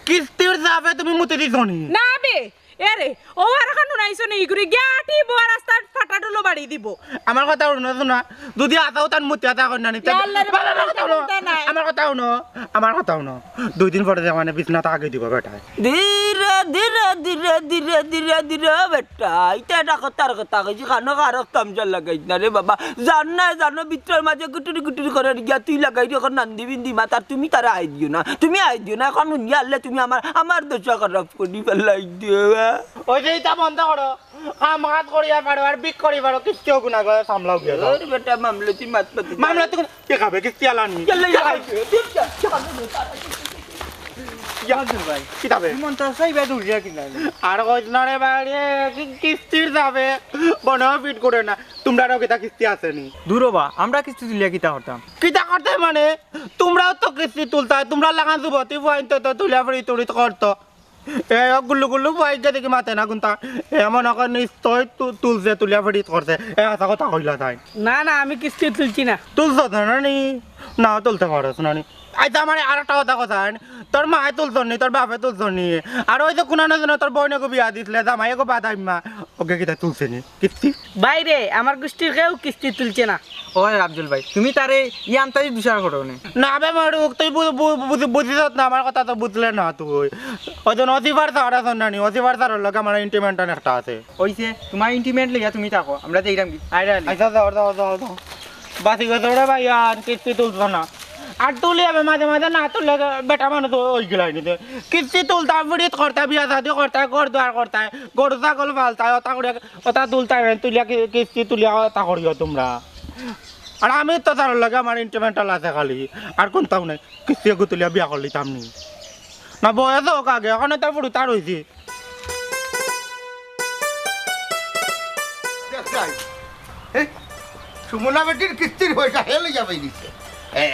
কিস্তির চাপে তুমি মুতে দিছো নি? না বে, এরে, ও আর এখন হুনাইছো নি, ইগুরে গিয়া আটি বউর রাস্তার ফাটা ডুলো বাড়ি দিব। আমার কথা হুনো, শোনা, যদি আতাও তান মুতে আতা কই না নি, তে ইয়া আল্লাহ রে, বাবা, আমার কথা হুনো, চিন্তা নাই। আমার কথা হুনো, আমার কথা হুনো। দুই দিন পরে যে মানে বিছনা তাকে দিব বেটায়। ধীরে, ধীরে, ধীরে, ধীরে, ধীরে, ধীরে, বেটা, ইটা এটা কথার কথা কইছি, কানো কারো তামশা লাগাইছ না রে বাবা। জান না, জানো, ভিতরের মাঝে গুটুরি গুটুরি করে গিয়া তুই লাগাই দি, এখন নান্দি বিন্দি মাত, আর তুমি তারে আই দিও না, তুমি আই দিও না, এখন হুনিয়া আনলে তুমি আমার, আমার দশা খারাপ করি ফেলাই দিও, হ্যাঁ? ওই যে ইটা বন্ধ করো, কাম কাজ করিয়া পারো, আর বিক করি পারো, কিচ্ছু গুণা করে সামলাও গিয়া যাও। ওরে বেটা, মামলা তুই মাত পাতি। মামলা তুই কে খাবে? কিস্তি আলানি। চল, এই যা, যা, যা, যা। ইয়াসিন ভাই, কিতা বে? মন তো চাইবা দৌড়িয়া কিনা। আর কইছ না রে ভাই রে, কি কিস্তির চাপে মনে হয় ফিট করে না। তোমরারও কিতা কিস্তি আছে নি? দূর বা, আমরা কিস্তি তুলিয়া কিতা করতাম? কিতা করতে মানে? তোমরাও তো কিস্তি তুলতায়, তোমরা লাগান যুবতী ফুয়াইন তো, তো তুলিয়া ফিরি তুলিত করতো। এ, ও গুল্লু গুল্লু ফুয়াইন দেখি মাতে না কুন্তা। এ, মনে কর নিশ্চয় তু-, তুলছে, তুলিয়া ফিরিত করছে। এ, হাছা কথা কইলা তাই। না, না, আমি কিস্তি তুলছি না। তুলছো তো না নি? না, তুলতে পারস না নি। আইচ্ছা, আমার আর একটা কথা কথা আইন। তোর মায়ে তুলছইন নি, তোর বাপে তুলছইন নি? আর ওই যে কুনানো যেন তোর বইনগু বিয়া দিছিলে, জামাইগু বাদাইম্মা, ওগু কিতা তুলছে নি কিস্তি? ভাইরে, আমার গুষ্টির কেউ কিস্তি তুলছে না। ওই আফজল ভাই, তুমি তারে ইয়ান্তাই বিচার করো নে। না বে মরুক, তুই বু-, বু-, বুঝি-, বুঝিস না, আমার কথা তো বুঝলে না তুই। ওই জন্য অসিফার স্যার আছইন না নি, অসিফার স্যারর লগে আমার intimate একটা আছে। ওইছে, তুমার intimate লইয়া তুমি থাকো, আমরা যাইরাম কি? আইরে আলি। আইচ্ছা, যাও, যাও, যাও, যাও। বাঁচি গেছো রে ভাই, আর কিস্তি তুলছো না। আর তুলি হবে মাঝে মাঝে, না তুললে বেটা মানুষ ওই গিলাই নিতে। কিস্তি তুলতা, ফিরিত করতা, বিয়া শাদি করতা, ঘর দুয়ার করতা, গরু ছাগল পালতা, ওটা করে, ওটা তুলতা, তুলিয়া কি-, কিস্তি তুলিয়া ওটা করিও তোমরা। আর আমি তো তার লগে আমার intimate আছে খালি, আর কোনটাও নাই। কিস্তি এগু তুলিয়া বিয়া করলিতাম নি। না বয়স হোক আগে, এখন তো ফুড়ু তার হইছি। দেখ যাই। এই, সুমনা বেটির কিস্তির পয়সা হে লইয়া পাই দিছে। এ,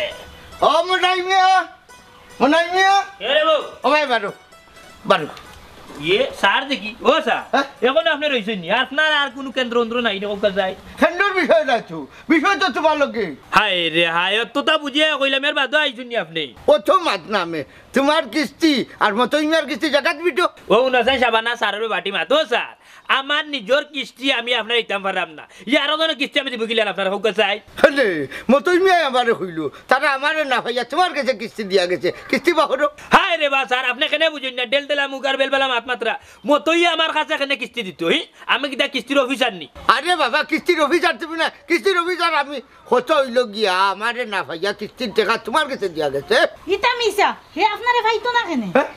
ও মনাই মিয়া, মনাই মিয়া। এ রে বউ। ও ভাই, বারো, বারো। ইয়ে, স্যার দেখি, ও স্যার, হ্যাঁ? এখন আপনি রইছেন নি? আপনার আর কোনো কেন্দ্র অন্দ্র নাই, এরকম কাজ যায়? কেন্দ্রর বিষয় নাই তো, বিষয় তো তোমার লগে। হায় রে হায়, অতটা বুঝিয়া কইলাম, এর বাদে আইছেন নি আপনি? ও তো মাত নামে, তোমার কিস্তি আর মতই মিয়ার কিস্তি জাগাত বিটো। ও উনাসাই সাবানা স্যারের বাটি মাতো স্যার, আমার নিজর কিস্তি আমি আপনার দিতাম পারলাম না, ইয়ারও যেন কিস্তি আমি দিব গিলান আপনার হোক চাই। হলে মতই মিয়ায় আমারে কইলো, তারা আমারে না পাইয়া তোমার কাছে কিস্তি দিয়া গেছে, কিস্তি বাহরো। হায় রে বা স্যার, আপনি কেনে বুঝেন না, ডেল ডেলা মুখ আর বেলবেলা মাত মাত্রা, মতই আমার কাছে কেনে কিস্তি দিত, হি? আমি কিতা কিস্তির অফিসার নি? আরে বাবা, কিস্তির অফিসার তুমি না, কিস্তির অফিসার আমি। কথা হইল গিয়া, আমারে না পাইয়া কিস্তির টেকা তোমার কাছে দিয়া গেছে। ইতা মিছা, হে আপনারে পাইতো না কেনে? হ্যাঁ?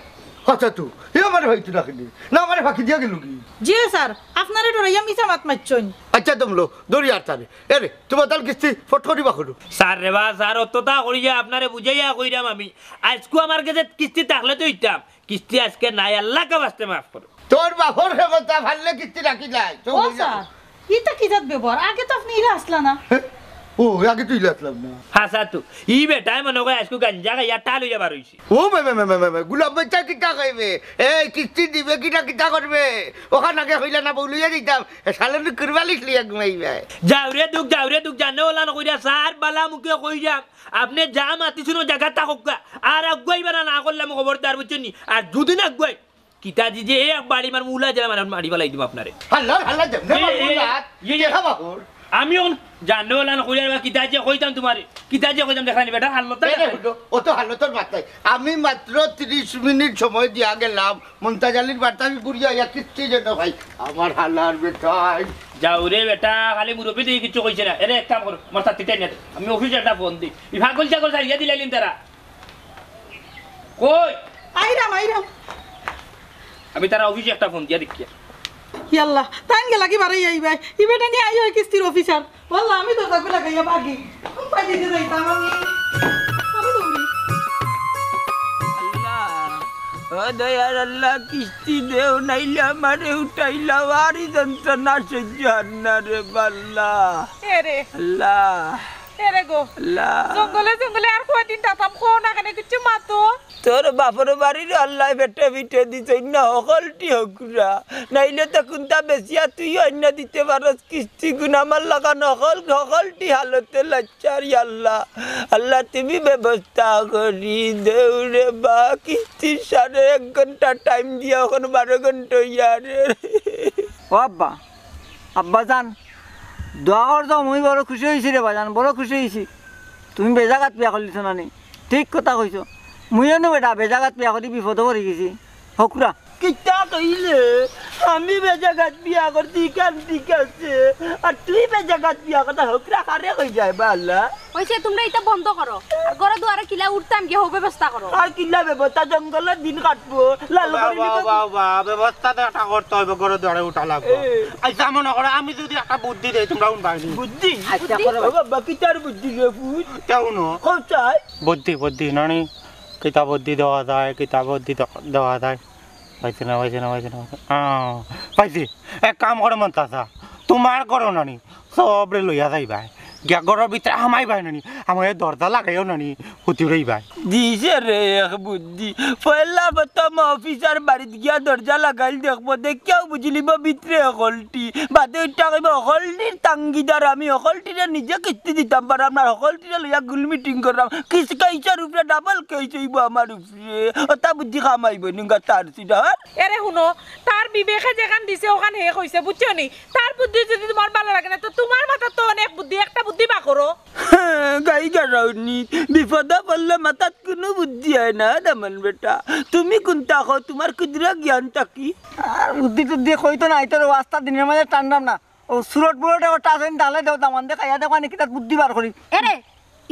আচ্ছা তো, হে আমারে পাইতো না কেনে? না আমারে ফাঁকি দিয়া গেল কি? জি স্যার, আপনারে ডরাইয়া মিছা মাত মারছইন। আচ্ছা দমলো, দড়ি আর তারে। এরে, তোমার তাল কিস্তি ফট করি বাকরো। স্যার রে বা, স্যার, অতটা করিয়া আপনারে বুঝাইয়া কইরাম আমি। আইজকু আমার কাছে কিস্তি থাকলে তো দিতাম। কিস্তি আজকে নাই, আল্লাহ কা বাস্তে মাফ করো। তোর বাপর ক্ষমতা, পারলে কিস্তি রাখি যায়। তো ও হইল। স্যার, ইটা কি জাত ব্যবহার? আগে তো আপনি ইলা আসলা না। হ্যাঁ? ও, আগে তো ইলা আসলাম না। হাছা তো, ই বেটায় মনে কয় আজকে গাঞ্জা খাইয়া টাল হইয়া বার হইছে। ও মে, মে, মে, মে, মে, মে, গুলাম ভাই, চা কিতা খাইবে? এই, কিস্তি দিবে কিনা, কিতা করবে? ওখান আগে হইলা না, বউ লইয়া দিতাম। এ, শালে নি কুরবালিশ লইয়া ঘুমাইবে। যাও রে দুঃখ, যাও রে দুঃখ, জানে ওলা না কইরা, স্যার, বালা মুখে কই যাম। আপনি যা মাতি শুনো, জায়গা তা হোক গা। আর আগুয়াইবা না, না করলাম খবরদার, বুঝছেন নি? আর দুদিন আগুয়াই, কিতা জি যে এক বাড়ি মার মুলা জেলা মার মারি ফালাই দিব আপনারে। হাল্লা, হাল্লা, দেব না, এ, বাবু, এ, লাত। এ, এ, দেখা বাবুর। আমি অখন জানো লান কইয়ার বা কিতা যে কইতাম তোমারে, কিতা যে কইতাম দেখলানি বেটা, হাল্লতা এ রে দেখলানি। হুনো, অত হাল্লতর মাত নাই। আমি মাত্র ত্রিশ মিনিট সময় দিয়া গেলাম, মন্তাজ আলীর বার্তা আমি ঘুরিয়া আইয়া কিচ্ছু যেন ভাই, আমার হালার বেটাই। যাও রে বেটা, খালি মুরব্বি দেখি কিচ্ছু কইছে না। এরে এক কাম করো, আমার সাথে টেনে দে। আমি অফিসে একটা ফোন দিই। ই ফাগল ছাগল ছাড়িয়া দিলাইলিন তারা। কই? আইরাম, আইরাম। আমি তারা অফিসে একটা ফোন দিয়া দেখিয়া। ইয়াল্লা, তাইন গেলা কি বারই আইবায়? ই বেটা নি আই অয় কিস্তির অফিসার। ওয়াল্লা, আমি দরজা খুলা গাইয়া ভাগি। কোন পাই দিতে যাইতাম আমি? আমি দৌড়ি। আল্লাহ, ও দয়ার আল্লাহ, কিস্তি দেও, নাইলে আমারে উঠাইলাও, আর ই যন্ত্রণা সহ্য হয় না রে বাল্লা। এরে। আল্লাহ। এরে গো, আল্লাহ। জঙ্গলে জঙ্গলে আর কয়দিন থাকতাম, কও না কেনে, কিচ্ছু মাতো। তোর বাপর বাড়ির আল্লাহ পেটে পিঠে দিছইন না, হকলটি হকুরা। নাইলে তো কুন্তা বেচিয়া তুই অইন্য দিতে পারস কিস্তি গুন, আমার লাখান হকল, হকলটি হালতে লাচ্চার, ইয়া আল্লাহ। আল্লাহ, তুমি ব্যবস্থা করি দেও রে বা, কিস্তির সাড়ে এক ঘন্টা টাইম দিয়া, অখন বারো ঘন্টা অইয়া রে। ও আব্বা, আব্বা জান, দোয়া করছো, মুই বড় খুশি অইছি রে বাজান, বড় খুশি অইছি। তুমি বেজাগাত বিয়া করলিছো না নি? ঠিক কথা কইছো। মুইও নু বেটা বেজাগাত বিয়া করি বিপদো পড়ি গেছি। হকুরা। কিতা কইলে? আমি বেজাগাত বিয়া করছি, ইখান ঠিক আছে। আর তুই বেজাগাত বিয়া কথা হকুরা কারে কই যায় বা আল্লাহ? অইছে, তুমরা ইতা বন্ধ করো। আর ঘরো দুয়ারো কিলা উঠতাম গিয়া হউ ব্যবস্থা করো। আর কিলা ব্যবস্থা, জঙ্গলর দিন কাটবো, লাল বাবা, করি বাবা, নিব। বাবা, ব্যবস্থা তো একটা করতে হইব, ঘরো দুয়ারো উঠা লাগবো। এ। আচ্ছা, মনে করো, আমি যদি একটা বুদ্ধি দেই, তুমরা হুনবায় নি? বুদ্ধি? আচ্ছা, বুদ্ধি? করো। ও বাবা, কিতার বুদ্ধি রে পুত? কেউ ন। কোথায়? বুদ্ধি, বুদ্ধি, নানি, কিতা বুদ্ধি দেওয়া যায়, কিতা বুদ্ধি দে-, দেওয়া যায়। পাইছি না, পাইছি না, পাইছি না, পাইছি না। আহ, পাইছি। এক কাম করো মন্তাসা, তুমার ঘরো নানি, সবরে লইয়া যাইবায়। গিয়া ঘরর ভিতরে হামাইবায় নানি। আমারে দরজা লাগাইও নানি, হুতি উড়াইবায়। দিছে রে এক বুদ্ধি। পয়লা প্রথম অফিসার বাড়িত গিয়া দরজা লাগাইল দেখবো, দেখিয়াউ বুঝিলিবো ভিতরে হকলটি। বাদে ইটা কইবো, হকলটির তাঙ্গিদার আমি, হকলটিরে নিজে কিস্তি দিতাম পারাম না, হকলটিরে লইয়া গুল মিটিং করলাম। কিস কেইসর উপরে ডাবল কেইস অইবো আমার উপরে। অতা বুদ্ধি কাম আইবো নি, গাতার সিডার। এরে হুনো, তার বিবেকে যেখান দিছে অখান হে কইছে, বুঝছো নি? তার বুদ্ধি যদি তুমার ভালা লাগে না, তো তুমার মাথাত তো অনেক বুদ্ধি, একটা বুদ্ধি বার করো। গাই গারাউনি, বিপদো পড়লে মাথাত কুনু বুদ্ধি আয় না, দামান বেটা। তুমি কুনতা কও, তুমার কুদরা জ্ঞান থাকি? আর বুদ্ধি টুদ্ধি কইতো নায়, তোর ওয়াস্তা দিনের মাঝে টানলাম না। ও সুরট বুরট একটা আছে নি, ডালে দেও, দামান দে, খাইয়া দেখো, আনি কিতা বুদ্ধি বার করি। এরে,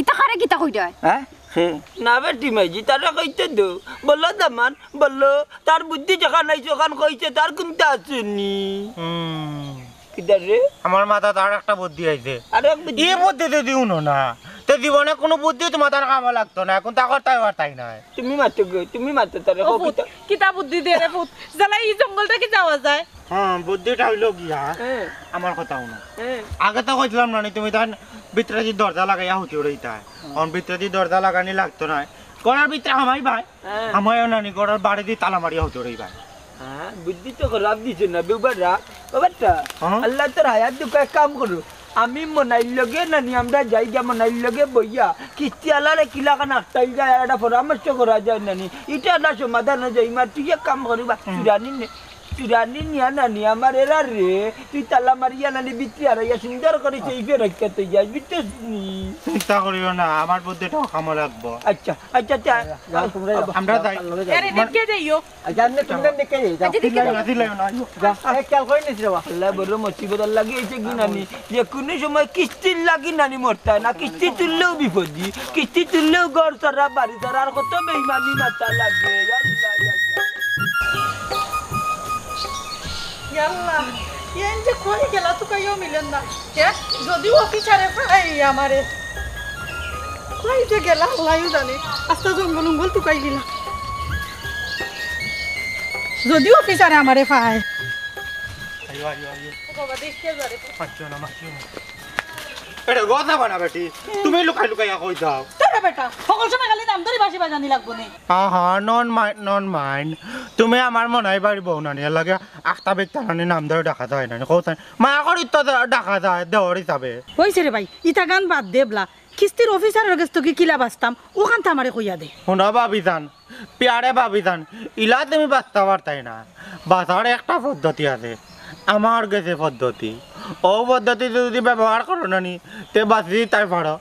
ইতা কারে কিতা কইরায়? হ্যাঁ? হে। না বেটি মাইজি, তারে কইতে দেও। বলো দামান, বলো। তার বুদ্ধি যেখান আইছে, অখান কইছে, তার কুনতা আছে নি? হুম। কিতা রে? আমার মাথাত আর একটা বুদ্ধি আইছে। আরো এক বুদ্ধি? ই বুদ্ধি যদি হুনো না, তে জীবনে কুনু বুদ্ধি তুমার তার কামো লাগতো না। অখন তা করতায় পারতায় নায়। তুমি মাতো গো, তুমি মাতো তারে, ও কও পুত, কিতা? কিতা বুদ্ধি দে রে পুত? জ্বালা ই জঙ্গল থাকি যাওয়া যায়। হ্যাঁ, বুদ্ধিটা অইলো গিয়া, হ্যাঁ। আমার কথা হুনো। হ্যাঁ। আগে তো কইছিলাম না নি, তুমি তখন ভিতরেদি দরজা লাগাইয়া হুতি উড়াইতায়। অখন ভিতরেদি দরজা লাগানি লাগতো নায়। ঘরর ভিতরে হামাইবায়। হ্যাঁ। হামাইও নানি, ঘরর বাড়িদি তালা মারিয়া হুতি উড়াইবায়। হ্যাঁ, বুদ্ধি তো খারাপ দিছো না, বেউবারা। বাবাটা, হ্যাঁ? আল্লাহ তোর হায়াত দুকা, এক কাম করো। আমি মনাইর লগে নানি, আমরা যাইগি মনাইর লগে বইয়া। কিস্তি আলারে কিলাখান আটকাইল যায়, আর একটা পরামর্শ করা যায় নানি। ইটা না সমাধান অই যায়, মা, তুই এক কাম করিবা, হুম। চুরানি নে। চুরানি নিয়া নানি আমার এরা রে, তুই তালা মারিয়া নানি ভিতরে হারাইয়া সুন্দর করি সেই ফের রাখিয়া তুই যাস, বুঝছস নি? চিন্তা করিও না, আমার বুদ্ধিটাও কামো লাগবো। আচ্ছা, আচ্ছা, আচ্ছা। যাও, তোমরা যাও। আমরা যাই। এরে, দেখে যাইও। আচ্ছা, আপনি তুমি দেখে যাই, যাও। আচ্ছা, দেখে যাও। চিল্লাইও না, চিল্লাইও না, আইও। যাও, এই খেয়াল করে নিস রে বাবা। আল্লাহ বড় মুসিবত, আল্লাহ কি হইছে কি নানি? যে কুনু সময় কিস্তির লাগি নানি মরতায় না, কিস্তি তুললেও বিপদি, কিস্তি তুললেও ঘর ছাড়া, বাড়ি ছাড়া, আর কত বেইমানি মাথা লাগে। আল্লাহ, আল্লাহ। ইয়াল্লা, এন যে কই গেলা, তুকাইও মিলেন না। হে, যদিও অফিসারে পায় আমারে, কই যে গেলা, আল্লাহউ জানে। আস্তা জঙ্গল উঙ্গল তুকাই গেলা। যদিও অফিসারে আমারে পায়। আইও, আইও, আইও। ও বাবা, দেখে যা রে। মাতিও না, মাতিও না। এটা কথা বানা বেটি, তুমি লুকাই লুকাইয়া কই যাও। তোরে বেটা, সকল সময় খালি নাম ধরি বাঁশি বাজানি লাগবো নি। আহা, নন মাইন্ড, নন মাইন্ড। তুমি আমার মনাই বাড়ি বউ নানি, এর লাগে আখতা বেকতা নানি নাম ধরে ডাকা যায় নানি, কও তাই। মায়া করি তো ডাকা যায়, দেওর হিসাবে। অইছে রে ভাই, ইতা গান বাদ দে বলা। কিস্তির অফিসারর গেছ থাকি কিলা বাঁচতাম, অখানতা আমারে কইয়া দে। হুনো ভাবি যান, পিয়ারে ভাবি যান, ইলা তুমি বাঁচতা পারতায় না। বাঁচার একটা পদ্ধতি আছে, আমার গেছে পদ্ধতি। অউ পদ্ধতি যদি ব্যবহার করো নানি, তে বাঁচি যাইতায় পারো।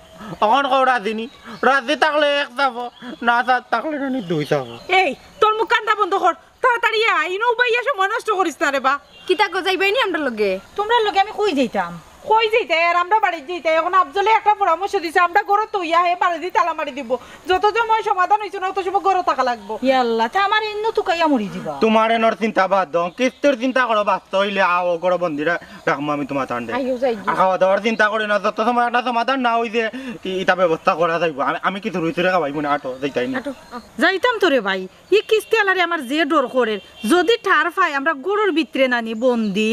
অখন কও রাজি নি, রাজি থাকলে এক চাপো, না থা-, থাকলে নানি দুই চাপো। এই, তোর মুখ কান্দা বন্ধ কর, তাড়াতাড়ি আয়, ইনো উবাইয়া সময় নষ্ট করিস না রে বা। কিতা গো, যাইবায় নি আমরার লগে? তুমরার লগে আমি কই যাইতাম? কই যাইতায়? আর আমরা বাড়িত যাইতায়। অখন আফজলে একটা পরামর্শ দিছে, আমরা ঘরো থইয়া হে বাড়িদি তালা মারি দিবো। যত সময় সমাধান অইছে না, অত সময় ঘরো থাকা লাগবো। ইয়াল্লা, তে আমার ইনো তুকাইয়া মরি দিবা। তুমার এনর চিন্তা বাদ দেও, কিস্তির চিন্তা করো, বাঁচতে অইলে আও, ঘরো বন্দি রা-, রাখমু আমি তুমার তান্ডে। আইও যাইগি। আর খাওয়া দাওয়ার চিন্তা করি না, যত সময় একটা সমাধান না অইছে, ই-, ইতা ব্যবস্থা করা যাইবো। আমি, আমি কিছু রুই তুরে খাওয়াইমু নে, আটো, যাইতায় নি। আটো, আ। যাইতাম তো রে ভাই, ই কিস্তি আলারে আমার যে ডর করের, যদি ঠার পায় আমরা ঘরর ভিতরে নানি বন্দি,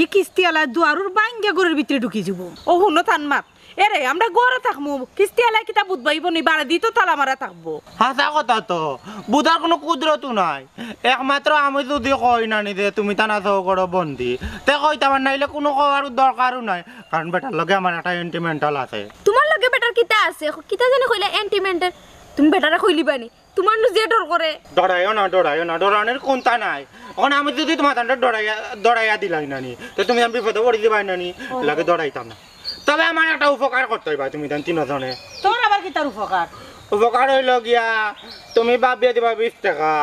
ই কিস্তি আলায় দুয়ারুর ভাঙ্গিয়া ঘরর ভিতরে ঢুকি যিবো। ও হুনো তান মাত, এরে আমরা ঘরো থাকমু, কিস্তি আলায় কিতা বুধ পাইবো নি, বাড়িদি তো তালা মারা থাকবো। হাছা কথা তো, বুধার কুনু কুদরতউ নাই। একমাত্র আমি যদি কই নানি যে তুমি তান আছো ঘরো বন্দি, তে কইতাম আর নাইলে কুনু কওয়ার দরকারউ নাই, কারণ বেটার লগে আমার একটা sentimental আছে। তুমার লগে বেটার কিতা আছে? কিতা জানি কইলা sentimental, তুমি বেটারে কইলিবায় নি? তুমার নু যে ডর করে। ডরাইও না, ডরাইও না, ডরানির কুন্তা নাই। অখন আমি যদি তুমার তানরে ডরাইয়া, ডরাইয়া দিলাই নানি, তে তুমি আমি বিপদো পড়ি যিবায় নানি, ও। লাগে ডরাইতাম না। তবে আমার একটা উপকার করতে অইবা তুমি তান তিনজনে। তোর আবার কিতার উপকার? উপকার অইলো গিয়া, তুমি বাবিয়ে দিবা বিশ টেকা,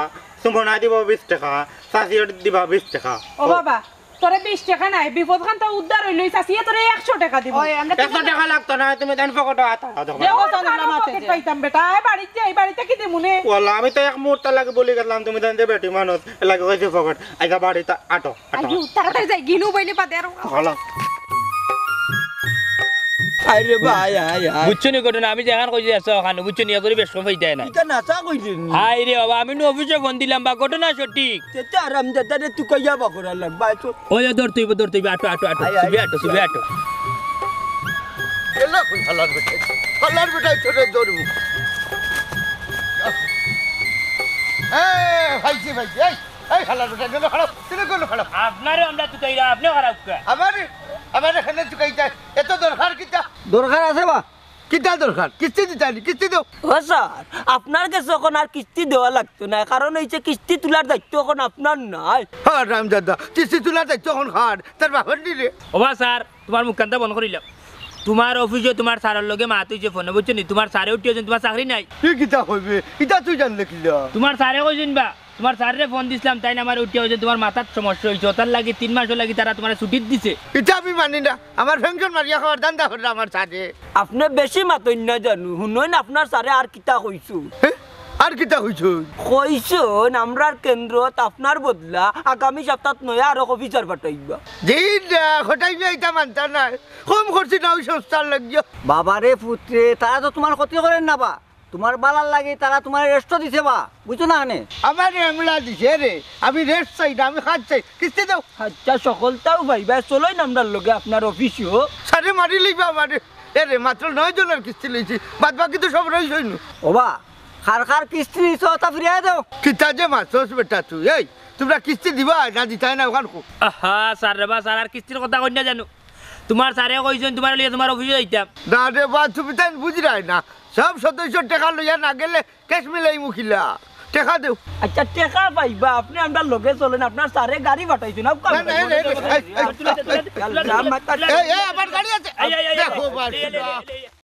সুমনায় দিবো বিশ টেকা, চাচিয়ে দিবা বিশ টেকা। ও বাবা, তোরে বিশ টেকা নায়, বিপদ খান তো উদ্ধার অইলো, চাচিয়ে তোরে একশো টেকা দিবো। ওই, আমরা একশো টেকা লাগতো না, তুমি তান পকেটো আতা, আতা, দে, ও, আতা। তান আমরা পকেট পাইতাম বেটা, আয় বাড়িত যাই, বাড়িত থাকি দিমু নে। ওয়াল্লা, আমি তো এক মুহূর্ত লাগি বলি গেলাম, তুমি তান যে বেটি মানুষ, এর লাগি কইছি পকেট। আইচ্ছা, বাড়িত আটো, আটো। আইও, তাড়াতাড়ি যাই, গিনু বইলে বাদে আরো। হলো। আরে ভাই, আয়, আয়। বুঝছো নি ঘটনা, আমি যেখান কইছি আছো ওখানে, বুঝছো নি, এগুলি বেশ কম হইতে না। ইটা নাচা কইছে নি? হায় রে বাবা, আমি নু অফিসে ফোন দিলাম বা, ঘটনা সঠিক। তে তো আরাম দাদা রে, তুই কইয়া বা করা লাগবা, আয় তো। ওই, ওই, ধর তুই, ধর তুই, আটো, আটো, আটো, আয়, আয়। তুমি আটো, তুমি আটো। এলা কই হালার বেটা। হালার বেটায় তোরে ধরবো। এই, ভাইজি, ভাইজি, এই, এই হালার বেটায়, কেনে খারাপ? কেনে, কেনে খারাপ? আপনারেও আমরা তুকাইরা, আপনে খারাপ কে? আমারে, আমারে কেনে তুকাইতায়? এত দরকার কিতা? দরকার আছে বা? কিতা দরকার? কিস্তি দিতায় নি, কিস্তি দেও। ও স্যার, আপনার গেছে অখন আর কিস্তি দেওয়া লাগতো নায়, কারণ অইছে কিস্তি তুলার দায়িত্ব অখন আপনার নায়। হারামজাদা, কিস্তি তুলার দায়িত্ব অখন কার? তার বাপর নি রে? ওবা স্যার, তুমার মুখখানতা বন্ধ করিলাও। তুমার অফিসো তুমার স্যারর লগে মাত অইছে ফোনো, বুঝছো নি? তুমার স্যারে উঠিয়া কইছইন তুমার চাকরি নাই। ই কিতা কইবে? ইতা তুই জানলে কিলা? তুমার স্যারে কইছইন বা, তুমার স্যাররে ফোন দিছলাম, তাইন আমারে উঠিয়া কইছইন তুমার মাথাত সমস্যা অইছে, অতার লাগি তিন মাসর লাগি তারা তুমারে ছুটি দিছে। ইতা আমি মানি না, আমার পেনশন মারিয়া খাওয়ার ধান্দা কররা আমার স্যারে। আপনে বেশি মাতইন না জানু, হুনইন আপনার স্যারে আর কিতা কইছইন। হে? আর কিতা কইছইন? কইছইন আমরার কেন্দ্রত আপনার বদলা আগামী সপ্তাহত নয়া আরক অফিসার পাঠাইবা। জি না, কটাই মিয়া ইতা মানতা নায়। কম করছি না ওই সংস্থার লাগিয়া। বাবারে পুতরে, তারা তো তুমার ক্ষতি করের না বা, তুমার বালার লাগি তারা তুমারে রেস্টও দিছে বা, বুঝছো না কেনে? আমারে এমলা দিছে রে, আমি রেস্ট চাই না, আমি কাজ চাই, কিস্তি দেও। আচ্ছা, সকলতাউ পাইবা, চলইন আমরার লগে আপনার অফিসো। স্যারে মারি লইবা আমারে। এ রে, মাত্র নয় জনর কিস্তি লইছি, বাদ বাকি তো সব রইছইন। ওবা, কার কার কিস্তি নিছো, তা ফিরাইয়া দেও। কিতা যে মাতছস বেটা তুই, এই, তুমরা কিস্তি দিবায় না দিতায় না, অখান কও। আহা, স্যার রে বা, স্যার আর কিস্তির কথা কইন না জানু। তুমার স্যারে কইছইন তুমারে লইয়া তুমার অফিসো যাইতাম। না রে বা, তুমি তাইন বুঝরায় না, সব সদস্যর টেকা লইয়া না গেলে ক্যাশ মিলাইমু কিলা। টেকা দেও। আচ্ছা, টেকা পাইবা, আপনে আমরার লগে চলইন, আপনার স্যারে গাড়ি পাঠাইছইন, আউক্কা না, না, এই, এই, এই, এই, এই, এই, এই, আবার গাড়ি আছে। এই, এই, এই, দেখো, এই, বাস, এই, এই, এই, এই, এই।